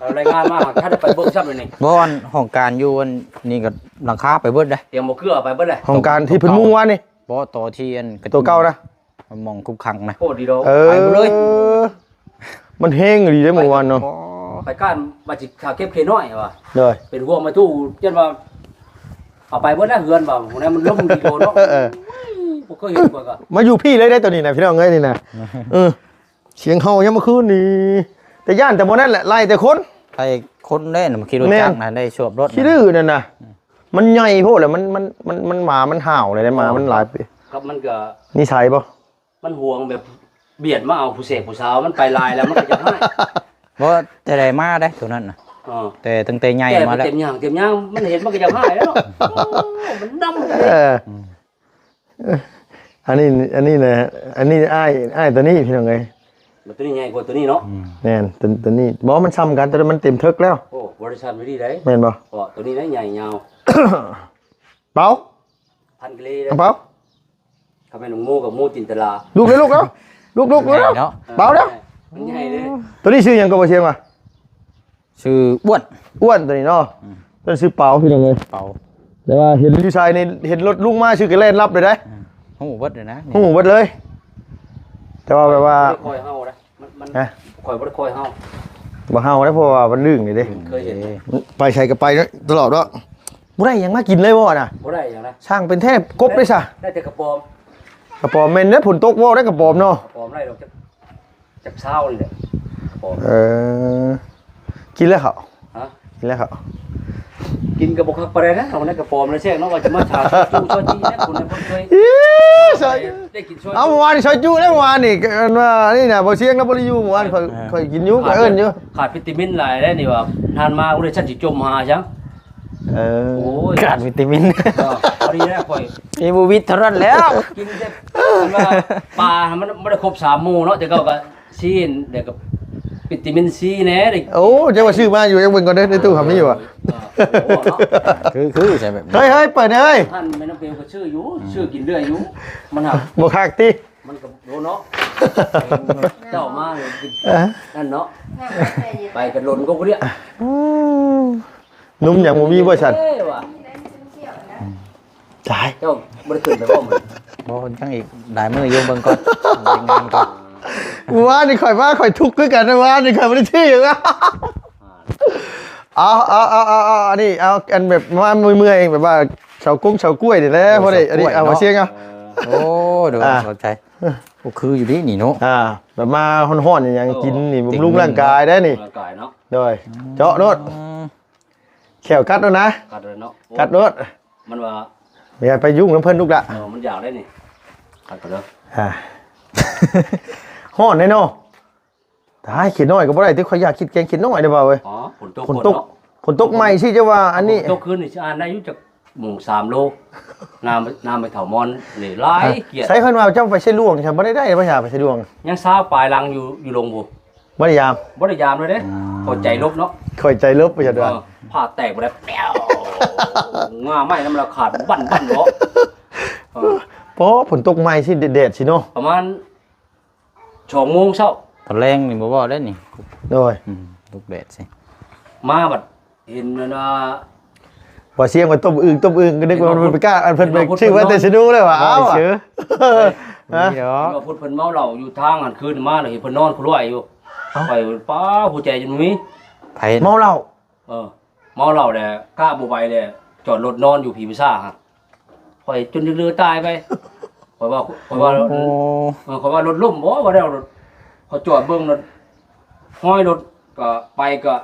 ເອີ ລາຍງານມາ ຖ້າໄດ້ໄປເບິ່ງຊ້ຳນີ້. ບໍ່ ອັນຫ້ອງການຢູ່ອັນນີ້ກໍຫຼັງຄາໄປເບິດເດ້. ຖຽງບໍ່ເກືອໄປເບິດແລ້ວ ຫ້ອງການທີ່ເພິ່ນມຸງວານນີ້. ບໍ່ ຕໍ່ທີ່ອັນ ຕົວເກົ່ານະ ໝ່ອງຄຸກຂັງນະ. ໂອ້ ດີດອກ ເອີ ໄປເບິດເລີຍ. ມັນແຮງອີ່ຫຼີເດ້ມື້ວານເນາະ. ໄປກ້ານວ່າຊິຖ້າເກັບເຂນ້ອຍວ່າ ໂດຍ ເປັນຫ່ວງແມ່ຕູ້ ຢ້ານວ່າເອົາໄປເບິດແລ້ວເຮືອນວ່າ ຜູ້ໃດມັນລົມດີໂດເນາະ. ເອີ ໂອ້ຍ ບໍ່ເຄີຍເຫັນຂ້ອຍກໍ ມາຢູ່ພີ້ເລີຍເດ້ໂຕນີ້ນະ ພີ່ນ້ອງເອີຍນີ້ນະ. ເອີ ສຽງເຫົ່າຍາມມື້ຄືນນີ້ ແຕ່ຢ້ານແຕ່ບໍ່ນັ້ນແຫຼະ ໄລ່ແຕ່ຄົນ ໄລ່ຄົນເດ້ນະ ຂີ່ລົດຈັກນະ ໄດ້ສວບລົດ ຂີ້ດື້ນັ້ນນະ. ມັນໃຫຍ່ໂພດແຫຼະ ມັນ ມັນ ມັນ ມັນ ໝາມັນຫ້າວເລີຍ ໝາມັນຫຼາຍປີ. ກັບມັນກໍນິໄສບໍ່? ມັນຫວງແບບບຽດມາເອົາຜູ້ເສກຜູ້ສາວ ມັນໄປຫຼາຍແລ້ວ ມັນກໍຢາກຮ້າຍ. ບໍ່ ແຕ່ໃດມາເດ້ໂຕນັ້ນນະ. ເອີ ແຕ່ຕັ້ງແຕ່ໃຫຍ່ມາແລ້ວ ເຕັມຍ່າງ ເຕັມຍ່າງ ມັນເຫັນມັນກໍຢາກຮ້າຍແລ້ວເນາະ. ໂອ້ ມັນດຳເດ້. ເອີ ອັນນີ້ ອັນນີ້ນະ ອັນນີ້ອ້າຍ ອ້າຍໂຕນີ້ ພີ່ນ້ອງເອີຍ. ໂຕນີ້ໃຫຍ່ກວ່າໂຕນີ້ເນາະ. ແມ່ນ ໂຕ ໂຕນີ້ບໍ່ ມັນຊ່ຳກັນ ແຕ່ມັນເຕັມເຖິກແລ້ວ. ໂອ້ ບໍ່ໄດ້ຊ່ຳຢູ່ດີໃດ໋ ແມ່ນບໍ່? ເພາະໂຕນີ້ນະໃຫຍ່ຍາວ. ເປົາ ພັນກິໂລເດ້ ເປົາ. ຖ້າແມ່ນໝູກັບໝູຈິນຕະລາ. ລຸກເດ້ ລຸກເນາະ ລຸກ ລຸກ ລຸກເນາະ. ເປົາເດ້ ມັນໃຫຍ່ເດ້. ໂຕນີ້ຊື່ຫຍັງກໍບໍ່ຊຽງວ່າ? ຊື່ອ້ວນ ອ້ວນໂຕນີ້ເນາະ. ອືມ ໂຕນີ້ຊື່ເປົາ ພີ່ນ້ອງເອີຍ ເປົາ. ແຕ່ວ່າເຫັນຢູ່ໃສນີ້ ເຫັນລົດລຸງມາຊື່ກໍແລ່ນລັບເລີຍເດ້. ອືມ ຮູ້ເບິດເລີຍນະ ຮູ້ເບິດເລີຍ. ແຕ່ວ່າແບບວ່າ ບໍ່ໄດ້ຄ່ອຍເຫົ່າເດ້ ມັນ ມັນ ຮະ? ຂ້ອຍບໍ່ໄດ້ຄ່ອຍເຫົ່າ ບໍ່ເຫົ່າເດ້ ເພາະວ່າມັນດຶງນີ້ເດ້. ເຄີຍເຫັນ ໄປໃສກໍໄປຕະຫຼອດເນາະ. ບໍ່ໄດ້ຫຍັງມາກິນເລີຍບໍ່ນະ? ບໍ່ໄດ້ຫຍັງນະ ຊ່າງເປັນແທ້ກົບເດ້ຊະ. ໄດ້ແຕ່ກະປອມ ກະປອມ. ແມ່ນເດ້ ຝົນຕົກບໍ່ໄດ້ກະປອມເນາະ. ກະປອມໄດ້ດອກ ຈັກ ຈັກຊາວນີ້ແຫຼະ ກະປອມ. ເອີ ກິນແລ້ວເຂົາ ຮະ? ກິນແລ້ວເຂົາ ກິນກໍບໍ່ຄັກປານໃດນະ. ເອົາໃນກະປອມແລ້ວແຊກເນາະ ວ່າຈະມາຖາມ ຊອຍຈູ ຊອຍຈີນແລ້ວ ຄົນໃນຄົນເຄີຍ ອີ ຊອຍ ໄດ້ກິນຊອຍຈູ. ເອົາ ມື້ວານນີ້ຊອຍຈູແລ້ວ ມື້ວານນີ້ ອັນວ່ານີ້ນະ ບໍ່ຊຽງນະ ບໍ່ໄດ້ຢູ່ ມື້ວານຂ້ອຍ ຂ້ອຍກິນຢູ່ ຂ້ອຍເອີ້ນຢູ່. ຂາດວິຕາມິນຫຼາຍແລ້ວນີ້ວ່າ ທ່ານມາບໍ່ໄດ້ ສັນຊິຈົມຫາຫຍັງ. ເອີ ໂອ້ຍ ຂາດວິຕາມິນ. ເອີ ພໍດີແລ້ວຂ້ອຍ ມີບໍ່ວິດເທົ່ານັ້ນແລ້ວ ກິນແຕ່ປາ ມັນບໍ່ໄດ້ຄົບສາມໝູ່ເນາະ ແຕ່ເກົ່າກໍຊີ້ນ ແລ້ວກໍວິຕາມິນຊີແດ່. ໂອ້ ເຈົ້າວ່າຊື້ມາຢູ່ ຍັງເບິ່ງກ່ອນເດີ ໃນຕູ້ຫາມີຢູ່ບໍ່? ເອີ ໂອ້ ເນາະ ຄື ຄືໃສ່ແບບນີ້ ເຮີ້ຍ ເຮີ້ຍ ເປີດເຮີ້ຍ. ທ່ານແມ່ນ້ອງເປວກໍຊື້ຢູ່ ຊື້ກິນເລື້ອຍຢູ່ ມັນຫາ ບໍ່ຄັກຕິ ມັນກໍ ໂອ້ ເນາະ ເຈົ້າມາ ເອີ ນັ້ນເນາະ ໄປກັນລົນກໍບໍ່ໄດ້. ອືມ ໜຸ່ມຫຍັງບໍ່ມີບໍ່ຊັ້ນ? ເອີ ວ່າ ຕາຍ ເຈົ້າບໍ່ໄດ້ຂຶ້ນໄປບໍ່ມື້? ບໍ່ ຍັງອີກຫຼາຍມື້ຢູ່ ເບິ່ງກ່ອນ ລາຍງານກ່ອນ. ມື້ວານນີ້ຂ້ອຍມາ ຂ້ອຍທຸກຄືກັນ ມື້ວານນີ້ຂ້ອຍບໍ່ໄດ້ຊື້ຫຍັງ. ເອົາ ເອົາ ເອົາ ເອົາ ເອົາ ອັນນີ້ ເອົາ ອັນແບບມາເມື່ອຍໆ ແບບວ່າເຊົາກົງເຊົາກ້ວຍນີ້ແຫຼະ ພໍໄດ້ ອັນນີ້ ເອົາ ມາຊຽງເອົາ. ໂອ້ ໂດຍ ອ່າ ເຂົ້າໃຈ. ໂອ້ ຄືຢູ່ເດນີ້ເນາະ ອ່າ ແບບມາຮ້ອນໆຫຍັງກິນນີ້ ເອີ ບຳລຸງຮ່າງກາຍໄດ້ນີ້ ຮ່າງກາຍເນາະ. ໂດຍ ເຈາະໂລດ ອືມ ແຂ້ວກັດໂລດນະ ກັດໂລດເນາະ ກັດໂລດ. ມັນວ່າ ຢ່າໄປຫຍຸ້ງນຳເພິ່ນລູກຫຼະ ເອີ ມັນຢາກໄດ້ນີ້ ກັດກ່ອນເດີ. ອ່າ ຮ້ອນແດ່ເນາະ. ຕາຍ ເຂດນ້ອຍກໍບໍ່ໄດ້ຕິ ຂ້ອຍຢາກກິນແກງເຂດນ້ອຍເດ້ບ່າວເອີຍ. ອໍ ຝົນຕົກ ຝົນຕົກ ຝົນຕົກໃໝ່ຊິ ຈະວ່າອັນນີ້ ຝົນຕົກຄືນນີ້ຊິອ່ານໄດ້ຢູ່ຈັກໂມງ ສາມໂລ ນ້ຳ ນ້ຳໄມ້ເຖົ້າມອນນີ້ຫຼາຍກຽດ. ໃສເພິ່ນວ່າເຈົ້າໄປໄຊຫຼວງ ບໍ່ໄດ້ ໄດ້ບໍ່ ໄປໄຊຫຼວງ ຍັງຊາວປາຍຫຼັງຢູ່ ຢູ່ລົງພຸ້ນ. ບໍ່ໄດ້ຍາມ ບໍ່ໄດ້ຍາມເລີຍເດ້ ອືມ ເຂົ້າໃຈລົບເນາະ ເຂົ້າໃຈລົບ ວ່າຊັ້ນວ່າ ເອີ ຜ້າແຕກບໍ່ໄດ້ ແປ້ວ ງ່າໄມ້ນຳລະຂາດບັ້ນໆເນາະ. ເອີ ພໍຝົນຕົກໃໝ່ຊິ ແດດໆຊິເນາະ ປະມານ ສອງໂມງເຊົ້າ ຕອນແລງນີ້ບໍ່ເວົ້າໄດ້ນີ້. ໂດຍ ອືມ ລຸກແດດຊິ ມາບັດເຫັນອັນວ່າ ວ່າສຽງວ່າຕົ້ມອຶ່ງ ຕົ້ມອຶ່ງ ກໍນຶກວ່າມັນໄປກ້າ ອັນເພິ່ນໄປຊື້ມາແຕ່ຊະນູແລ້ວວ່າ ເອົາ ເອີ ຮະ ເຫັນວ່າພຸດເພິ່ນເມົາເຫຼົ້າຢູ່ທາງຫັ້ນ ຄືນມາແລ້ວເຫັນເພິ່ນນອນຄົນລວຍຢູ່. ເອົ້າ ຂ້ອຍປ້າ ຫົວໃຈຈົນບໍ່ມີ ໃຜເມົາເຫຼົ້າ? ເອີ ເມົາເຫຼົ້າແລ້ວກະບໍ່ໄຫວແລ້ວ ຈອດລົດນອນຢູ່ຜີປາສາດຫັ້ນ ຂ້ອຍຈົນເຫຼືອຕາຍໄປ. ຂ້ອຍວ່າ ຂ້ອຍວ່າ ໂອ້ ເອີ ຂ້ອຍວ່າລົດລົ້ມບໍ່ ວ່າແລ້ວ ຂ້ອຍຈອດເບິ່ງລົດ ຮອຍລົດກໍໄປກໍ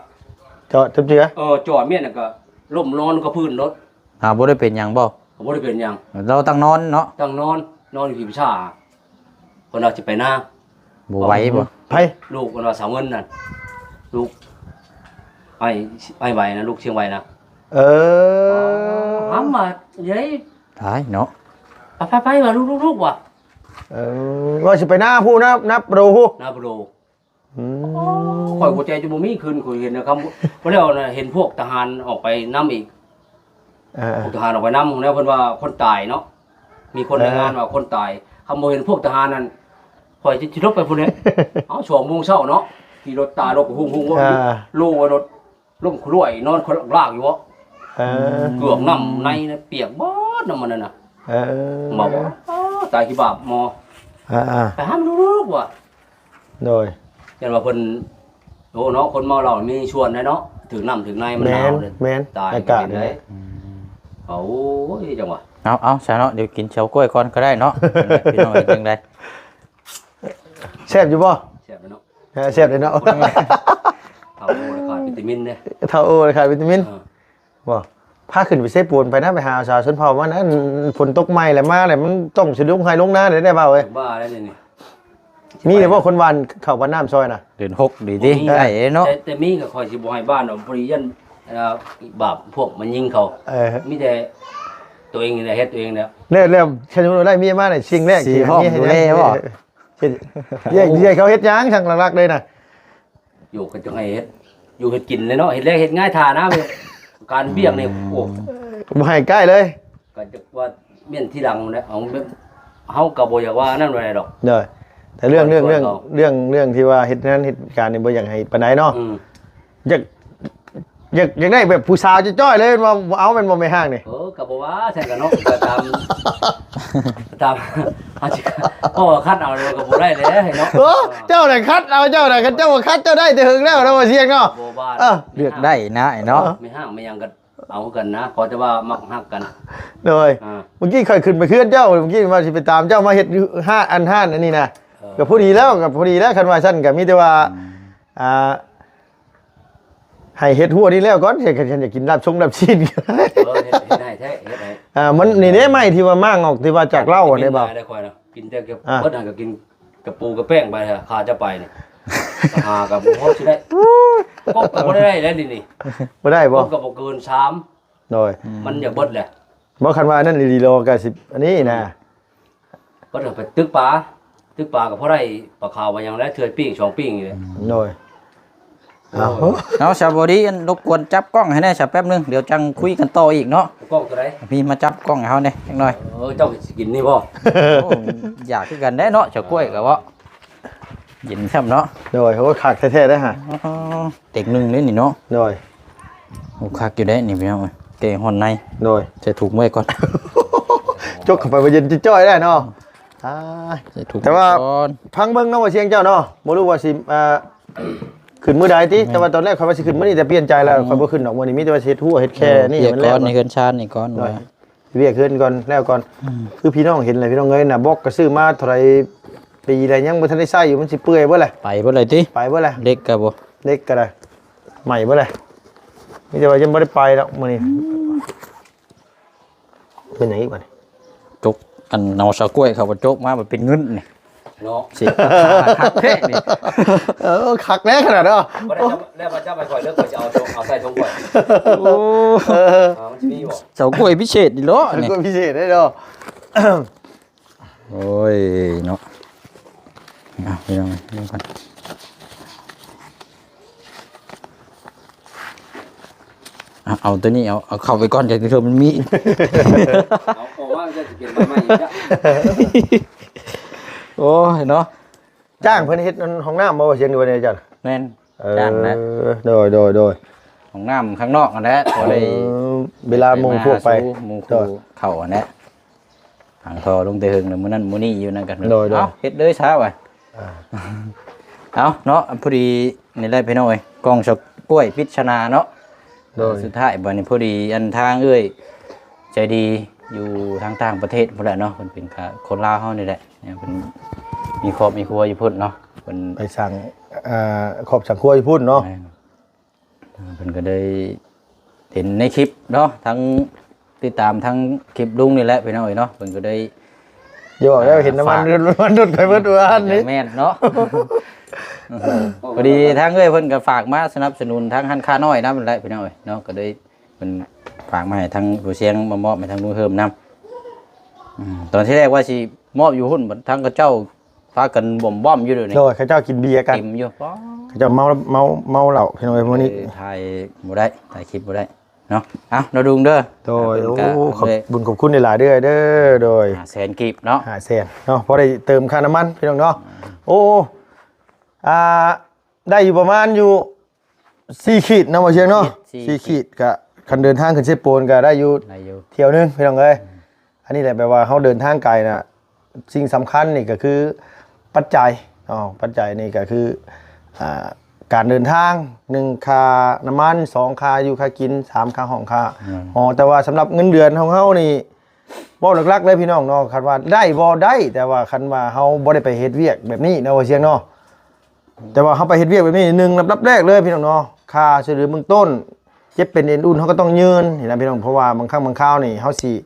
ຈອດຈັກເທື່ອ ເອີ ຈອດແມ່ນ ແລ້ວກໍລົ້ມນອນກັບພື້ນລົດ. ຫາບໍ່ໄດ້ເປັນຫຍັງບໍ່? ບໍ່ໄດ້ເປັນຫຍັງ ລາວຕັ້ງນອນເນາະ ຕັ້ງນອນ ນອນຢູ່ທີ່ພິຊາ ເພິ່ນວ່າຊິໄປນາ ບໍ່ໄຫວບໍ່? ໃຜ? ລູກເພິ່ນວ່າສາວເງິນນັ້ນ ລູກອ້າຍ ອ້າຍໄວນະ ລູກຊຽງໄວນະ ເອີ ຖາມວ່າ ເອີຍ ຕາຍເນາະ ໄປໆໆ ວ່າ ລູກໆ ວ່າ ເອີ ວ່າຊິໄປນາພຸ້ນນະ ນາປະໂດພຸ້ນ ນາປະໂດ ອືມ ຂ້ອຍຫົວໃຈຈະບໍ່ມີຄືນ ຂ້ອຍເຫັນນະ ຄຳ ບໍ່ແລ້ວນະ ເຫັນພວກທະຫານອອກໄປນຳອີກ ເອີ ພວກທະຫານອອກໄປນຳ ແລ້ວເພິ່ນວ່າຄົນຕາຍເນາະ ມີຄົນລາຍງານວ່າຄົນຕາຍ ເອີ ຄັນບໍ່ເຫັນພວກທະຫານນັ້ນ ຂ້ອຍຊິ ຊິຫຼົບໄປພຸ້ນແຫຼະ ເອົ້າ ສອງໂມງເຊົ້າເນາະ ຂີ່ລົດຕາລົດຫຸ້ງໆ ເອີ ໂລວ່າລົດ ລົ້ມຂະຫຼວຍນອນຂະລາກຢູ່ບໍ ເອີ ເກືອກນ້ຳໃນນະ ປຽກເບິດນ້ຳມັນນັ້ນນະ ເອີ ເວົ້າວ່າ ອ້າ ຕາຍຂີ້ບາບໝໍ ເອີໆ ໄປຫາມັນລູກວ່າ ໂດຍ ຢ້ານວ່າເພິ່ນ ໂອ້ເນາະ ຄົນເມົາເຫຼົ້າມີສ່ວນໄດ໋ເນາະ ຖືກນ້ຳຖືກໃນມັນໜາວ ແມ່ນ ແມ່ນ ຕາຍ ອາກາດ ເປັນໄດ໋ ນີ້ແຫຼະ ອືມ ໂອ້ຍ ຈັ່ງຫວະ ເອົາ ເອົາ ຊະເນາະ ດຽວກິນເຊົາກ້ວຍກ່ອນກໍໄດ້ເນາະ ພີ່ນ້ອງເປັນຈັ່ງໃດ ແຊບຢູ່ບໍ່? ແຊບເນາະ ເອີ ແຊບເດ້ເນາະ ເຖົ້າໂອລະຂາດວິຕາມິນເດ້ ເຖົ້າໂອລະຂາດວິຕາມິນ ເອີ ບໍ່ ພາຂຶ້ນໄປເຊໂປນໄປນະ ໄປຫາສາວຊົນເຜົ່າມານະ ອັນ ຝົນຕົກໃໝ່ແລ້ວມາແລ້ວ ມັນຕ້ອງຊິລົງໄຮ່ລົງນາໄດ້ ໄດ້ບ່າວເອີຍ ບ້າແລ້ວນີ້ ມີແລ້ວບໍ່ຄົນຫວ່ານເຂົ້າຫວ່ານນ້ຳຊ່ອຍນະ? ເດືອນຫົກດີຕິ ບໍ່ມີ ໄດ້ເນາະ ແຕ່ ແຕ່ມີກໍຂ້ອຍຊິບໍ່ໃຫ້ບ້ານດອກ ບໍລິຍັນ ເອີ ບາບພວກມາຍິງເຂົາ ເອີ ມີແຕ່ຕົວເອງນີ້ແຫຼະ ເຮັດຕົວເອງແລ້ວ ແລ້ວ ແລ້ວ ຄັນສົມມຸດວ່າໄດ້ເມຍມານີ້ ສິ່ງແລກ ຊິຫ້ອງດູແລບໍ່? ເຮັດ ເຮັດ ເຮັດ ເຂົາເຮັດຫຍັງ ຊ່າງຫຼັກໆ ເລີຍນະ? ຢູ່ກໍຈະໃຫ້ເຮັດ ຢູ່ເຮັດກິນແຫຼະເນາະ ເຮັດແລກເຮັດງາຍຖ້ານະ ການວຽກນີ້ ອືມ ໂອ້ ບໍ່ໃຫ້ໃກ້ເລີຍ ກໍຈະວ່າແມ່ນທີຫຼັງແຫຼະ ເອົາແບບ ເຮົາກໍບໍ່ຢາກວ່ານັ້ນວ່າໃດດອກ ໂດຍ ແຕ່ເລື່ອງ ເລື່ອງ ເລື່ອງ ເລື່ອງທີ່ວ່າເຮັດງານເຮັດການນີ້ບໍ່ຢາກໃຫ້ປານໃດເນາະ ອືມ ຢາກ ຢາກ ຢາກໄດ້ແບບຜູ້ສາວຈ້ອຍໆ ເລີຍ ວ່າບໍ່ເອົາແມ່ນບໍ່ ແມ່ຮ້າງນີ້? ເອີ ກໍບໍ່ວ່າຊັ້ນກໍເນາະ ກໍຕາມ ຕາມ ເຮົາຊິ ເພາະວ່າຄັດເອົາແລ້ວກໍບໍ່ໄດ້ແຫຼະເນາະ ເອີ ເຈົ້ານະຄັດເອົາ ເຈົ້ານະ ຄັນເຈົ້າບໍ່ຄັດ ເຈົ້າໄດ້ແຕ່ເຫິງແລ້ວນະ ບໍ່ສ່ຽງເນາະ ບໍ່ວ່າ ເອີ ເລືອກໄດ້ນະ ເນາະ ເອີ ແມ່ຮ້າງແມ່ຫຍັງກໍເອົາຄືກັນນະ ຂໍແຕ່ວ່າມັກຮັກກັນ ໂດຍ ອ່າ ເມື່ອກີ້ຂ້ອຍຂຶ້ນໄປເຮືອນເຈົ້າ ເມື່ອກີ້ວ່າຊິໄປຕາມເຈົ້າມາເຮັດຢູ່ຮ້ານ ອັນຮ້ານອັນນີ້ນະ ເອີ ກໍພໍດີແລ້ວ ກໍພໍດີແລ້ວ ຄັນວ່າຊັ້ນກໍມີແຕ່ວ່າ ອືມ ອ່າ ໃຫ້ເຮັດຫົວນີ້ແລ້ວກ່ອນ ຄັນ ຄັນຢາກກິນລາບຊົງລາບຊີ້ນ ເອີ ເຮັດ ເຮັດໃຫ້ແທ້ ເຮັດໃຫ້ ອ່າ ມັນນີ້ເດ້ ໄມ້ທີ່ວ່າມ້າງອອກ ທີ່ວ່າຈາກເລົ້າຫັ້ນເດ້ ບໍ່ ໄດ້ຂ້ອຍນະ ກິນແຕ່ ອ່າ ເບິດຫັ້ນກໍກິນກະປູກະແປ້ງໄປ ຂ້າຈະໄປນີ້ ຫາກໍບໍ່ພໍຊິໄດ້ ກົບກໍບໍ່ໄດ້ແລ້ວນີ້ ນີ້ ບໍ່ໄດ້ບໍ່ ກົບກໍບໍ່ເກີນສາມ ໂດຍ ມັນຢາກເບິດແຫຼະ ບໍ່ ຄັນວ່າອັນນັ້ນອີ່ຫຼີລະກໍຊິ ອັນນີ້ນະ ກໍເດີນໄປຕຶກປາ ຕຶກປາກໍພໍໄດ້ປາຂາວປາຫຍັງແຫຼະ ເທື່ອປີ້ງສອງປີ້ງນີ້ແຫຼະ ໂດຍ ເອົາ ເອົາ ສາວບໍດີ ອັນ ລົບກວນຈັບກ້ອງໃຫ້ແດ່ ສາວ ແປັບໜຶ່ງ ດຽວຈັ່ງຄຸຍກັນຕໍ່ອີກເນາະ ກ້ອງຕົວໃດ? ມີມາຈັບກ້ອງໃຫ້ເຮົາແດ່ຈັກໜ່ອຍ ເອີ ເຈົ້າກໍຊິກິນນີ້ບໍ່? ໂອ້ ຢາກຄືກັນແດ່ເນາະ ສາວກ້ວຍກໍເວົ້າ ເຢັນຊ້ຳເນາະ ໂດຍ ໂອ້ ຄັກແທ້ໆ ເດ້ຫະ ອໍ ເຕັກໜຶ່ງເດ້ນີ້ເນາະ ໂດຍ ໂອ້ ຄັກຢູ່ເດ້ນີ້ພີ່ນ້ອງເອີຍ ແກງຮ່ອນໃນ ໂດຍ ໃສ່ຖົງໄວ້ກ່ອນ ຈົກເຂົ້າໄປບໍ່ເຢັນຈ່ອຍໆ ໄດ້ເນາະ ອ່າ ໃສ່ຖົງ ແຕ່ວ່າ ໄວ້ກ່ອນ ຟັງເບິ່ງເນາະ ວ່າສຽງເຈົ້າເນາະ ບໍ່ຮູ້ວ່າຊິ ອ່າ ຂຶ້ນມື້ໃດຕິ ແມ່ນ ແຕ່ວ່າຕອນແລກຂ້ອຍວ່າຊິຂຶ້ນມື້ນີ້ ແຕ່ປ່ຽນໃຈແລ້ວ ອືມ ຂ້ອຍບໍ່ຂຶ້ນດອກ ມື້ນີ້ມີແຕ່ວ່າຊິເຮັດຮົ້ວເຮັດແຄ່ນີ້ໃຫ້ມັນແລ້ວ ວຽກກ່ອນ ໃນເຮືອນຊານນີ້ກ່ອນ ໂດຍ ວ່າ ວຽກເຮືອນກ່ອນ ແລ້ວກ່ອນ ອືມ ຄືພີ່ນ້ອງເຫັນແຫຼະ ພີ່ນ້ອງເອີຍ ໜ້າບລັອກກໍຊື້ມາເທົ່າໃດປີແລ້ວ ຍັງບໍ່ທັນໄດ້ໃຊ້ຢູ່ ມັນຊິເປື່ອຍເບິດແຫຼະ ໄປເບິດເລີຍຕິ ໄປເບິດແຫຼະ ເຫຼັກກໍບໍ່ ເຫຼັກກໍໄດ້ ໃໝ່ເບິດແຫຼະ ມີແຕ່ວ່າຍັງບໍ່ໄດ້ໄປດອກມື້ນີ້ ອືມ ເປັນຫຍັງອີກບັດນີ້ ຈົກ ອັນ ເອົາສາວກ້ວຍເຂົາມາຈົກມາ ມັນເປັນເງິນນີ້ ເນາະ ຊິຄັກແທ້ນີ້ ເອີ ຄັກແດ່ຂະໜາດເນາະ ບໍ່ໄດ້ ແລ້ວມາຈັບໃຫ້ຂ້ອຍເດີ ຂ້ອຍຈະເອົາ ເອົາໃສ່ຖົງຂ້ອຍ ໂອ້ ເອີ ອ່າ ມັນຊິມີບໍ່ ສາວກ້ວຍພິເສດນີ້ເນາະ ສາວກ້ວຍພິເສດເດ້ເນາະ ໂອ້ຍເນາະ ເອົາ ພີ່ນ້ອງ ເບິ່ງກ່ອນ ເອົາ ເອົາຕົວນີ້ ເອົາ ເອົາເຂົ້າໄປກ່ອນ ຢ່າເທື່ອມັນມີ ເອົາອອກມາ ມັນຈະເປັນໃບໄມ້ອີກ ໂອ້ຍເນາະ ຈ້າງເພິ່ນເຮັດຫ້ອງນ້ຳບໍ່ ວ່າສຽງ ຫຼືວ່າແນວໃດ? ແມ່ນ ເອີ ຈ້າງນະ ໂດຍ ໂດຍ ໂດຍ ຫ້ອງນ້ຳຂ້າງນອກຫັ້ນແຫຼະ ພໍໄດ້ ເອີ ເວລາໝູ່ພວກໄປ ໝູ່ຄູ່ ໂດຍ ເຂົ້າຫັ້ນແຫຼະ ຝັງທໍ່ລົງແຕ່ເຫິງແລ້ວ ມື້ນັ້ນມື້ນີ້ຢູ່ນັ້ນກັນ ໂດຍ ໂດຍ ເອົ້າ ເຮັດເລີຍຊະວ່າ ອ່າ ເອົາເນາະ ພໍດີນີ້ແຫຼະພີ່ນ້ອງເອີຍ ກ້ອງສາວກ້ວຍປິດສະໜາເນາະ ໂດຍ ສຸດທ້າຍບັດນີ້ພໍດີ ອັນ ທາງເອື້ອຍໃຈດີ ຢູ່ທາງຕ່າງປະເທດພຸ້ນແຫຼະເນາະ ເພິ່ນເປັນກະຄົນລາວເຮົານີ້ແຫຼະ ເພິ່ນມີຄອບມີຄົວຢູ່ພຸ້ນເນາະ ເພິ່ນ ໄປສ້າງ ເອີ ຄອບສ້າງຄົວຢູ່ພຸ້ນເນາະ ແມ່ນ ເພິ່ນກໍໄດ້ເຫັນໃນຄລິບເນາະ ທັງຕິດຕາມທັງຄລິບລຸງນີ້ແຫຼະພີ່ນ້ອງເອີຍເນາະ ເພິ່ນກໍໄດ້ ຢ່າເວົ້າແລ້ວ ເຫັນນ້ຳມັນ ຝາກ ລົດໄປເບິດວານນີ້ ແມ່ນເນາະ ພໍດີທາງເອື້ອຍເພິ່ນກໍຝາກມາສະໜັບສະໜູນທາງຮ້ານຄ້ານ້ອຍນຳແຫຼະພີ່ນ້ອງເອີຍເນາະ ກໍໄດ້ ເພິ່ນຝາກມາໃຫ້ທາງຜູ້ຊຽງ ມາມອບໃຫ້ທາງລຸງເຮີມນຳ ອືມ ຕອນທີແລກວ່າຊິມອບຢູ່ພຸ້ນ ບັດທາງເຂົາເຈົ້າພາກັນບ້ອມໆຢູ່ເດນີ້ ໂດຍ ເຂົາເຈົ້າກິນເບຍກັນ ເຕັມຢູ່ ເຂົາເຈົ້າເມົາ ເມົາ ເມົາເຫຼົ້າພີ່ນ້ອງເອີຍ ມື້ນີ້ ເອີ ຖ່າຍບໍ່ໄດ້ ຖ່າຍຄລິບບໍ່ໄດ້ເນາະ ເອົາ ເນາະລຸງເດີ ໂດຍ ເອີ ເພິ່ນກໍ ໂອ້ ຂອບ ເອີ ບຸນຂອບຄຸນຫຼາຍໆເດີ້ ເດີ້ ໂດຍ ຫ້າແສນກີບເນາະ ຫ້າແສນເນາະ ພໍໄດ້ເຕີມຄ່ານ້ຳມັນພີ່ນ້ອງເນາະ ອືມ ໂອ້ ອ່າ ໄດ້ຢູ່ປະມານຢູ່ ສີ່ຂີດເນາະ ບໍ່ຊຽງເນາະ ສີ່ຂີດ ສີ່ຂີດ ສີ່ຂີດ ກະຄັນເດີນທາງຂຶ້ນເຊໂປນກະໄດ້ຢູ່ ໄດ້ຢູ່ ທ່ຽວໜຶ່ງພີ່ນ້ອງເອີຍ ອືມ ອັນນີ້ແຫຼະ ແປວ່າເຮົາເດີນທາງໄກນະ ສິ່ງສຳຄັນນີ້ກະຄືປັດໄຈເນາະ ປັດໄຈນີ້ກະຄື ອ່າ ການເດີນທາງ ໜຶ່ງ ຄ່ານ້ຳມັນ ສອງ ຄ່າຢູ່ຄ່າກິນ ສາມ ຄ່າຫ້ອງ ຄ່າ ອືມ ຫໍ ແຕ່ວ່າສຳລັບເງິນເດືອນຂອງເຮົານີ້ ເວົ້າຫຼັກໆເລີຍພີ່ນ້ອງເນາະ ຄັນວ່າໄດ້ບໍ່ໄດ້ ແຕ່ວ່າຄັນວ່າເຮົາບໍ່ໄດ້ໄປເຮັດວຽກແບບນີ້ເນາະ ບໍ່ຊຽງເນາະ ແຕ່ວ່າເຮົາໄປເຮັດວຽກແບບນີ້ ໜຶ່ງ ລຳດັບແລກເລີຍພີ່ນ້ອງເນາະ ຄ່າຊ່ວຍເຫຼືອເບື້ອງຕົ້ນ ເຈັບເປັນເອັນອຸ່ນ ເຮົາກໍຕ້ອງຍື່ນນີ້ນະພີ່ນ້ອງ ເພາະວ່າບາງຄັ້ງບາງຄາວນີ້ ເຮົາຊິ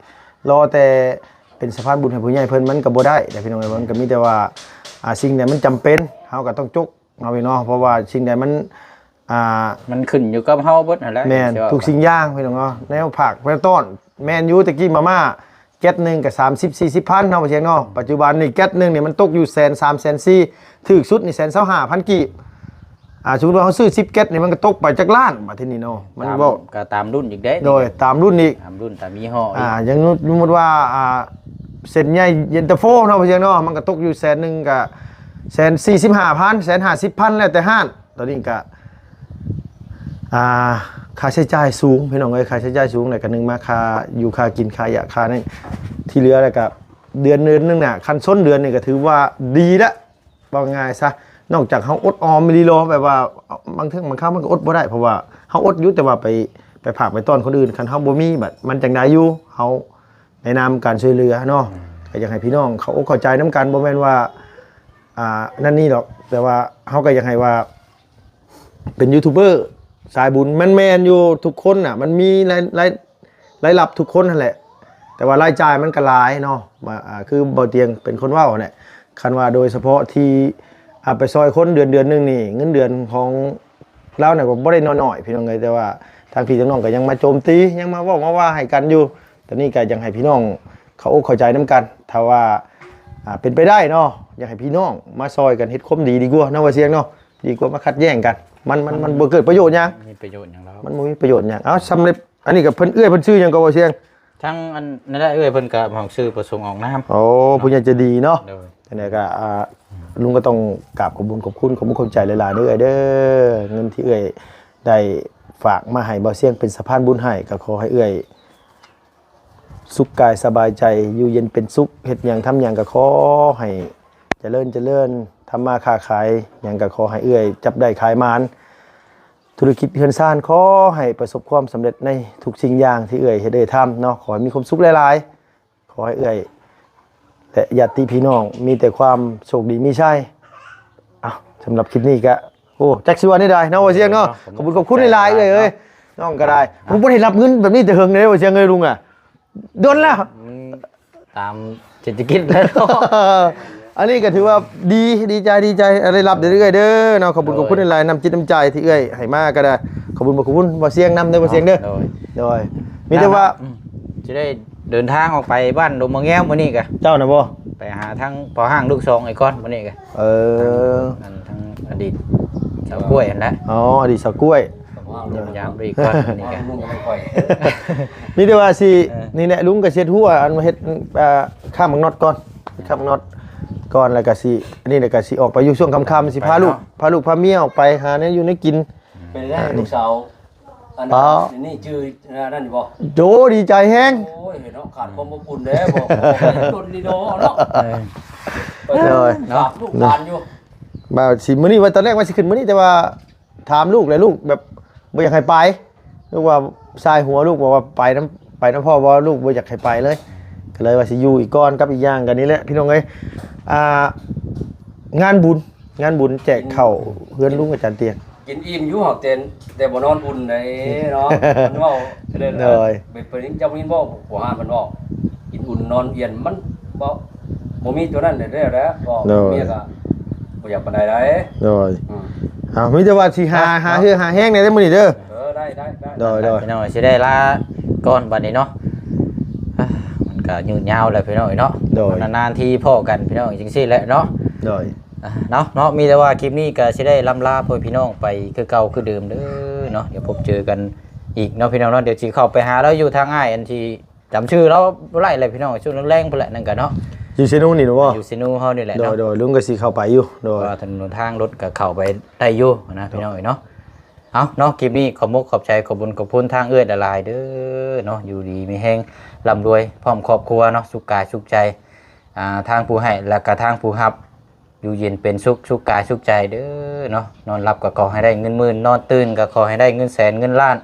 ລໍແຕ່ເປັນສະພານບຸນໃຫ້ຜູ້ໃຫຍ່ເພິ່ນ ມັນກໍບໍ່ໄດ້ເດ້ພີ່ນ້ອງເອີຍ ມັນກໍມີແຕ່ວ່າ ອ່າ ສິ່ງໃດມັນຈຳເປັນ ເຮົາກໍຕ້ອງຈົກເນາະພີ່ນ້ອງ ເພາະວ່າສິ່ງໃດມັນ ອ່າ ມັນຂຶ້ນຢູ່ກັບເຮົາເບິດຫັ້ນແຫຼະ ແມ່ນ ທຸກສິ່ງຢ່າງພີ່ນ້ອງເນາະ ແນວຝາກແນວຕ້ອນ ແມ່ນຢູ່ ແຕ່ກີ້ມາມ່າ ແກັດໜຶ່ງກໍສາມສິບສີ່ສິບພັນເນາະ ບໍ່ຊຽງເນາະ ປັດຈຸບັນນີ້ແກັດໜຶ່ງນີ້ມັນຕົກຢູ່ແສນສາມແສນສີ່ ຖືກສຸດນີ້ແສນຊາວຫ້າພັນກີບ ອ່າ ສົມມຸດວ່າເຮົາຊື້ສິບແກັດນີ້ ມັນກໍຕົກໄປຈັກລ້ານບາດທີນີ້ເນາະ ມັນເວົ້າ ຕາມ ກໍຕາມລຸ້ນອີກເດ້ ໂດຍ ຕາມລຸ້ນອີກ ຕາມລຸ້ນຕາມຍີ່ຫໍ້ອີກ ອ່າ ຢ່າງສົມມຸດວ່າ ອ່າ ເສັ້ນໃຫຍ່ເຢັນຕາໂຟເນາະ ບໍ່ຊຽງເນາະ ມັນກໍຕົກຢູ່ແສນໜຶ່ງກໍແສນສີ່ສິບຫ້າພັນ ແສນຫ້າສິບພັນ ແລ້ວແຕ່ຮ້ານ ຕອນນີ້ກະ ອ່າ ຄ່າໃຊ້ຈ່າຍສູງພີ່ນ້ອງເອີຍ ຄ່າໃຊ້ຈ່າຍສູງ ແລ້ວກະໜຶ່ງມາຄ່າຢູ່ຄ່າກິນ ຄ່າຢາ ຄ່ານັ້ນ ທີ່ເຫຼືອແລ້ວກະເດືອນ ເດືອນໜຶ່ງນະ ຄັນຊົນເດືອນນີ້ກະຖືວ່າດີລະ ເວົ້າງ່າຍຊະ ນອກຈາກເຮົາອົດອອມອີ່ຫຼີໂລ ແບບວ່າບາງເທື່ອບາງຄາວມັນກະອົດບໍ່ໄດ້ ເພາະວ່າເຮົາອົດຢູ່ ແຕ່ວ່າໄປ ໄປຝາກໄປຕ້ອນຄົນອື່ນ ຄັນເຮົາບໍ່ມີ ບັດມັນຈັ່ງໃດຢູ່ ເຮົາ ໃນນາມການຊ່ວຍເຫຼືອເນາະ ອືມ ກໍຢາກໃຫ້ພີ່ນ້ອງເຂົ້າອົກເຂົ້າໃຈນຳກັນ ບໍ່ແມ່ນວ່າ ອ່າ ນັ້ນນີ້ດອກ ແຕ່ວ່າເຮົາກໍຢາກໃຫ້ວ່າ ເປັນຢູທູບເບີສາຍບຸນ ມັນແມ່ນຢູ່ທຸກຄົນນະ ມັນມີລາຍ ລາຍ ລາຍຮັບທຸກຄົນຫັ້ນແຫຼະ ແຕ່ວ່າລາຍຈ່າຍມັນກໍຫຼາຍເນາະ ວ່າ ອ່າ ຄືບໍ່ຕຽງເປັນຄົນເວົ້າຫັ້ນແຫຼະ ຄັນວ່າໂດຍສະເພາະທີ່ ອ່າ ໄປຊ່ອຍຄົນເດືອນ ເດືອນໜຶ່ງນີ້ ເງິນເດືອນຂອງ ລາວນີ້ກໍບໍ່ໄດ້ນ້ອຍໆ ພີ່ນ້ອງເອີຍ ແຕ່ວ່າທາງພີ່ທາງນ້ອງກໍຍັງມາໂຈມຕີ ຍັງມາເວົ້າມາວ່າໃຫ້ກັນຢູ່ ຕອນນີ້ກໍຢາກໃຫ້ພີ່ນ້ອງເຂົ້າອົກເຂົ້າໃຈນຳກັນ ຖ້າວ່າ ອ່າ ເປັນໄປໄດ້ເນາະ ຢາກໃຫ້ພີ່ນ້ອງມາຊ່ອຍກັນເຮັດຄວາມດີດີກວ່າເນາະ ວ່າຊຽງເນາະ ດີກວ່າມາຂັດແຍ່ງກັນ ມັນ ມັນ ມັນບໍ່ເກີດປະໂຫຍດຫຍັງ ມັນບໍ່ມີປະໂຫຍດຫຍັງແລ້ວ ມັນບໍ່ມີປະໂຫຍດຫຍັງ ເອົ້າ ສຳເລັດ ອັນນີ້ກໍເພິ່ນ ເອື້ອຍເພິ່ນຊື່ຫຍັງກໍ ວ່າຊຽງ ທາງອັນນັ້ນແຫຼະ ເອື້ອຍເພິ່ນກໍຫາກຊື່ປະສົງອອກນາມ ໂອ້ ເນາະ ຜູ້ໃຫຍ່ໃຈດີເນາະ ໂດຍ ຈັ່ງໃດກໍ ອ່າ ລຸງກໍຕ້ອງກາບຂອບບຸນຂອບຄຸນ ຂອບມຸກຂອບໃຈຫຼາຍໆເດີ້ ເອື້ອຍເດີ້ ເງິນທີ່ເອື້ອຍໄດ້ຝາກມາໃຫ້ບ່າວຊຽງເປັນສະພານບຸນໃຫ້ ກໍຂໍໃຫ້ເອື້ອຍສຸກກາຍສະບາຍໃຈ ຢູ່ເຢັນເປັນສຸກ ເຮັດຫຍັງທຳຫຍັງກໍຂໍໃຫ້ຈະເລີນຈະເລີນ ທຳມາຄ້າຂາຍຫຍັງກໍຂໍໃຫ້ເອື້ອຍຈັບໄດ້ຂາຍໝານ ທຸລະກິດເຮືອນຊານ ຂໍໃຫ້ປະສົບຄວາມສຳເລັດໃນທຸກສິ່ງຢ່າງທີ່ເອື້ອຍເຮັດເອື້ອຍທຳເນາະ ຂໍໃຫ້ມີຄວາມສຸກຫຼາຍໆ ຂໍໃຫ້ເອື້ອຍ ແລະ ຍາດຕິພີ່ນ້ອງມີແຕ່ຄວາມໂຊກດີມີໄຊ ເອົ້າ ສຳລັບຄລິບນີ້ກະ ໂອ້ ຈັກຊິວ່າແນວໃດເນາະ ບ່າວຊຽງເນາະ ເນາະ ຂອບຄຸນຂອບຄຸນຫຼາຍໆ ເອື້ອຍເອີຍ ເນາະ ນ້ອງກໍໄດ້ ເນາະ ບໍ່ໄດ້ຮັບເງິນແບບນີ້ແຕ່ເຫິງເດ້ ບ່າວຊຽງເອີຍ ລຸງອະ ດົນແລ້ວ ມັນຕາມເສດຖະກິດແລ້ວ ອັນນີ້ກໍຖືວ່າດີ ດີໃຈ ດີໃຈ ໄດ້ຮັບເລື້ອຍໆເດີເນາະ ຂອບຄຸນ ໂດຍ ຂອບຄຸນຫຼາຍໆ ນ້ຳຈິດນ້ຳໃຈທີ່ເອື້ອຍໃຫ້ມາກໍໄດ້ ຂອບຄຸນ ຂອບຄຸນບ່າວຊຽງນຳເດີ ບ່າວຊຽງເດີ ໂດຍ ໂດຍ ມີແຕ່ວ່າ ອືມ ຊິໄດ້ເດີນທາງອອກໄປບ້ານດົງມະແງວມື້ນີ້ກະ ເຈົ້ານະບໍ່ ໄປຫາທາງພໍ່ຮ້າງລູກສອງໄອ້ກ່ອນມື້ນີ້ກະ ເອີ ອັນ ທາງອະດີດສາວກ້ວຍຫັ້ນແຫຼະ ອໍ ອະດີດສາວກ້ວຍ ຍາມອີກກ່ອນນີ້ກະ ມີແຕ່ວ່າຊິ ເອີ ນີ້ແຫຼະ ລຸງກະຊິເຮັດຮົ້ວ ອັນເຮັດ ອ່າ ຄ້າໝາກນັອດກ່ອນ ຄ້າໝາກນັອດກ່ອນ ແລ້ວກະຊິ ອັນນີ້ແຫຼະກະຊິອອກໄປຢູ່ຊ່ວງຄ່ຳໆ ຊິພາລູກ ໄປເນາະ ພາລູກພາເມຍອອກໄປຫາແນວຢູ່ແນວກິນ ເປັນໄດ້ ອ່າ ລູກສາວ ອັນ ອໍ ນີ້ຈື່ອັນນັ້ນຢູ່ບໍ່ ໂດ ດີໃຈແຮງ ໂອ້ຍ ເນາະ ຂາດຄວາມອົບອຸ່ນແດ່ ບໍ່ ບໍ່ໄດ້ດົນດີເນາະ ເນາະ ເອີ ໄປ ໂດຍ ເນາະ ຕາມລູກຫຼານຢູ່ ວ່າຊິ ມື້ນີ້ວ່າຕອນແລກວ່າຊິຂຶ້ນມື້ນີ້ ແຕ່ວ່າ ຖາມລູກແຫຼະ ລູກແບບບໍ່ຢາກໃຫ້ໄປ ລູກວ່າສາຍຫົວ ລູກບອກວ່າໄປນຳ ໄປນຳພໍ່ບໍ່ ລູກບໍ່ຢາກໃຫ້ໄປເລີຍ ກໍເລີຍວ່າຊິຢູ່ອີກກ່ອນ ກັບອີກຢ່າງກໍນີ້ແຫຼະພີ່ນ້ອງເອີຍ ອ່າ ງານບຸນ ງານບຸນແຈກເຂົ້າເຮືອນລຸງອາຈານຕຽງ ກິນອີ່ມຢູ່ ຫາກແຕ່ ແຕ່ບໍ່ນອນອຸ່ນໃດເນາະ ເພິ່ນເວົ້າ ໂດຍ ເປັນ ເປັນເຈົ້າຍິນບໍ່ ຜູ້ຫາເພິ່ນເວົ້າ ກິນອຸ່ນນອນອຽນ ມັນບໍ່ ບໍ່ມີຕົວນັ້ນແຫຼະ ແລ້ວແຫຼະ ກໍ ໂດຍ ເມຍກໍບໍ່ຢາກປານໃດໃດ ໂດຍ ອືມ ເອົາ ມີແຕ່ວ່າຊິຫາ ເນາະ ຫາເຫື່ອຫາແຮງແດ່ເດີມື້ນີ້ເດີ ເອີ ໄດ້ ໄດ້ ໄດ້ ໂດຍ ໂດຍ ພີ່ນ້ອງ ຊິໄດ້ລາກ່ອນບັດນີ້ເນາະ ອ່າ ມັນກໍຍືດຍາວແຫຼະພີ່ນ້ອງເອີຍເນາະ ໂດຍ ນານໆທີພໍ້ກັນພີ່ນ້ອງ ຈັ່ງຊີ້ແຫຼະເນາະ ໂດຍ ອ່າ ເນາະ ເນາະ ມີແຕ່ວ່າຄລິບນີ້ກໍຊິໄດ້ລ່ຳລາພໍ່ພີ່ນ້ອງໄປຄືເກົ່າຄືເດີມເດີເນາະ ດຽວພົບເຈີກັນອີກເນາະພີ່ນ້ອງເນາະ ດຽວຊິເຂົ້າໄປຫາລາວຢູ່ທາງອ້າຍ ອັນທີ່ຈຳຊື່ລາວບໍ່ໄດ້ແຫຼະພີ່ນ້ອງ ຊ່ວງແລງໆພຸ້ນແຫຼະ ນັ້ນກໍເນາະ ຢູ່ເຊໂນນີ້ເນາະ ຢູ່ເຊໂນເຮົານີ້ແຫຼະເນາະ ໂດຍ ໂດຍ ລຸງກໍຊິເຂົ້າໄປຢູ່ ໂດຍ ວ່າຖະໜົນທາງລົດກໍເຂົ້າໄປໄດ້ຢູ່ນະ ໂດຍ ພີ່ນ້ອງເອີຍເນາະ ເອົາເນາະ ຄລິບນີ້ຂອບມົກຂອບໃຈ ຂອບບຸນຂອບຄຸນທາງເອື້ອຍຫຼາຍໆເດີເນາະ ຢູ່ດີມີແຮງ ລ່ຳລວຍພ້ອມຄອບຄົວເນາະ ສຸກກາຍສຸກໃຈ ອ່າ ທາງຜູ້ໃຫ້ ແລະກະທາງຜູ້ຮັບ ຢູ່ເຢັນເປັນສຸກ ສຸກກາຍສຸກໃຈເດີເນາະ ນອນຫຼັບກໍຂໍໃຫ້ໄດ້ເງິນໝື່ນ ນອນຕື່ນກໍຂໍໃຫ້ໄດ້ເງິນແສນເງິນລ້ານ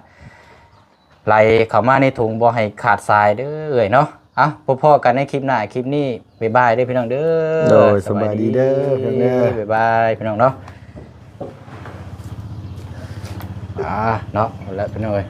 ໄຫຼເຂົ້າມາໃນຖົງ ບໍ່ໃຫ້ຂາດສາຍເດີເອື້ອຍເນາະ ເອົາ ພົບພໍ້ກັນໃນຄລິບໜ້າ ຄລິບນີ້ ບາຍບາຍເດີພີ່ນ້ອງເດີ ໂດຍ ສະບາຍດີເດີ ສະບາຍດີເດີ ພີ່ນ້ອງເດີ ບາຍບາຍພີ່ນ້ອງເນາະ ອ່າ ເນາະ ແລ້ວພີ່ນ້ອງເອີຍ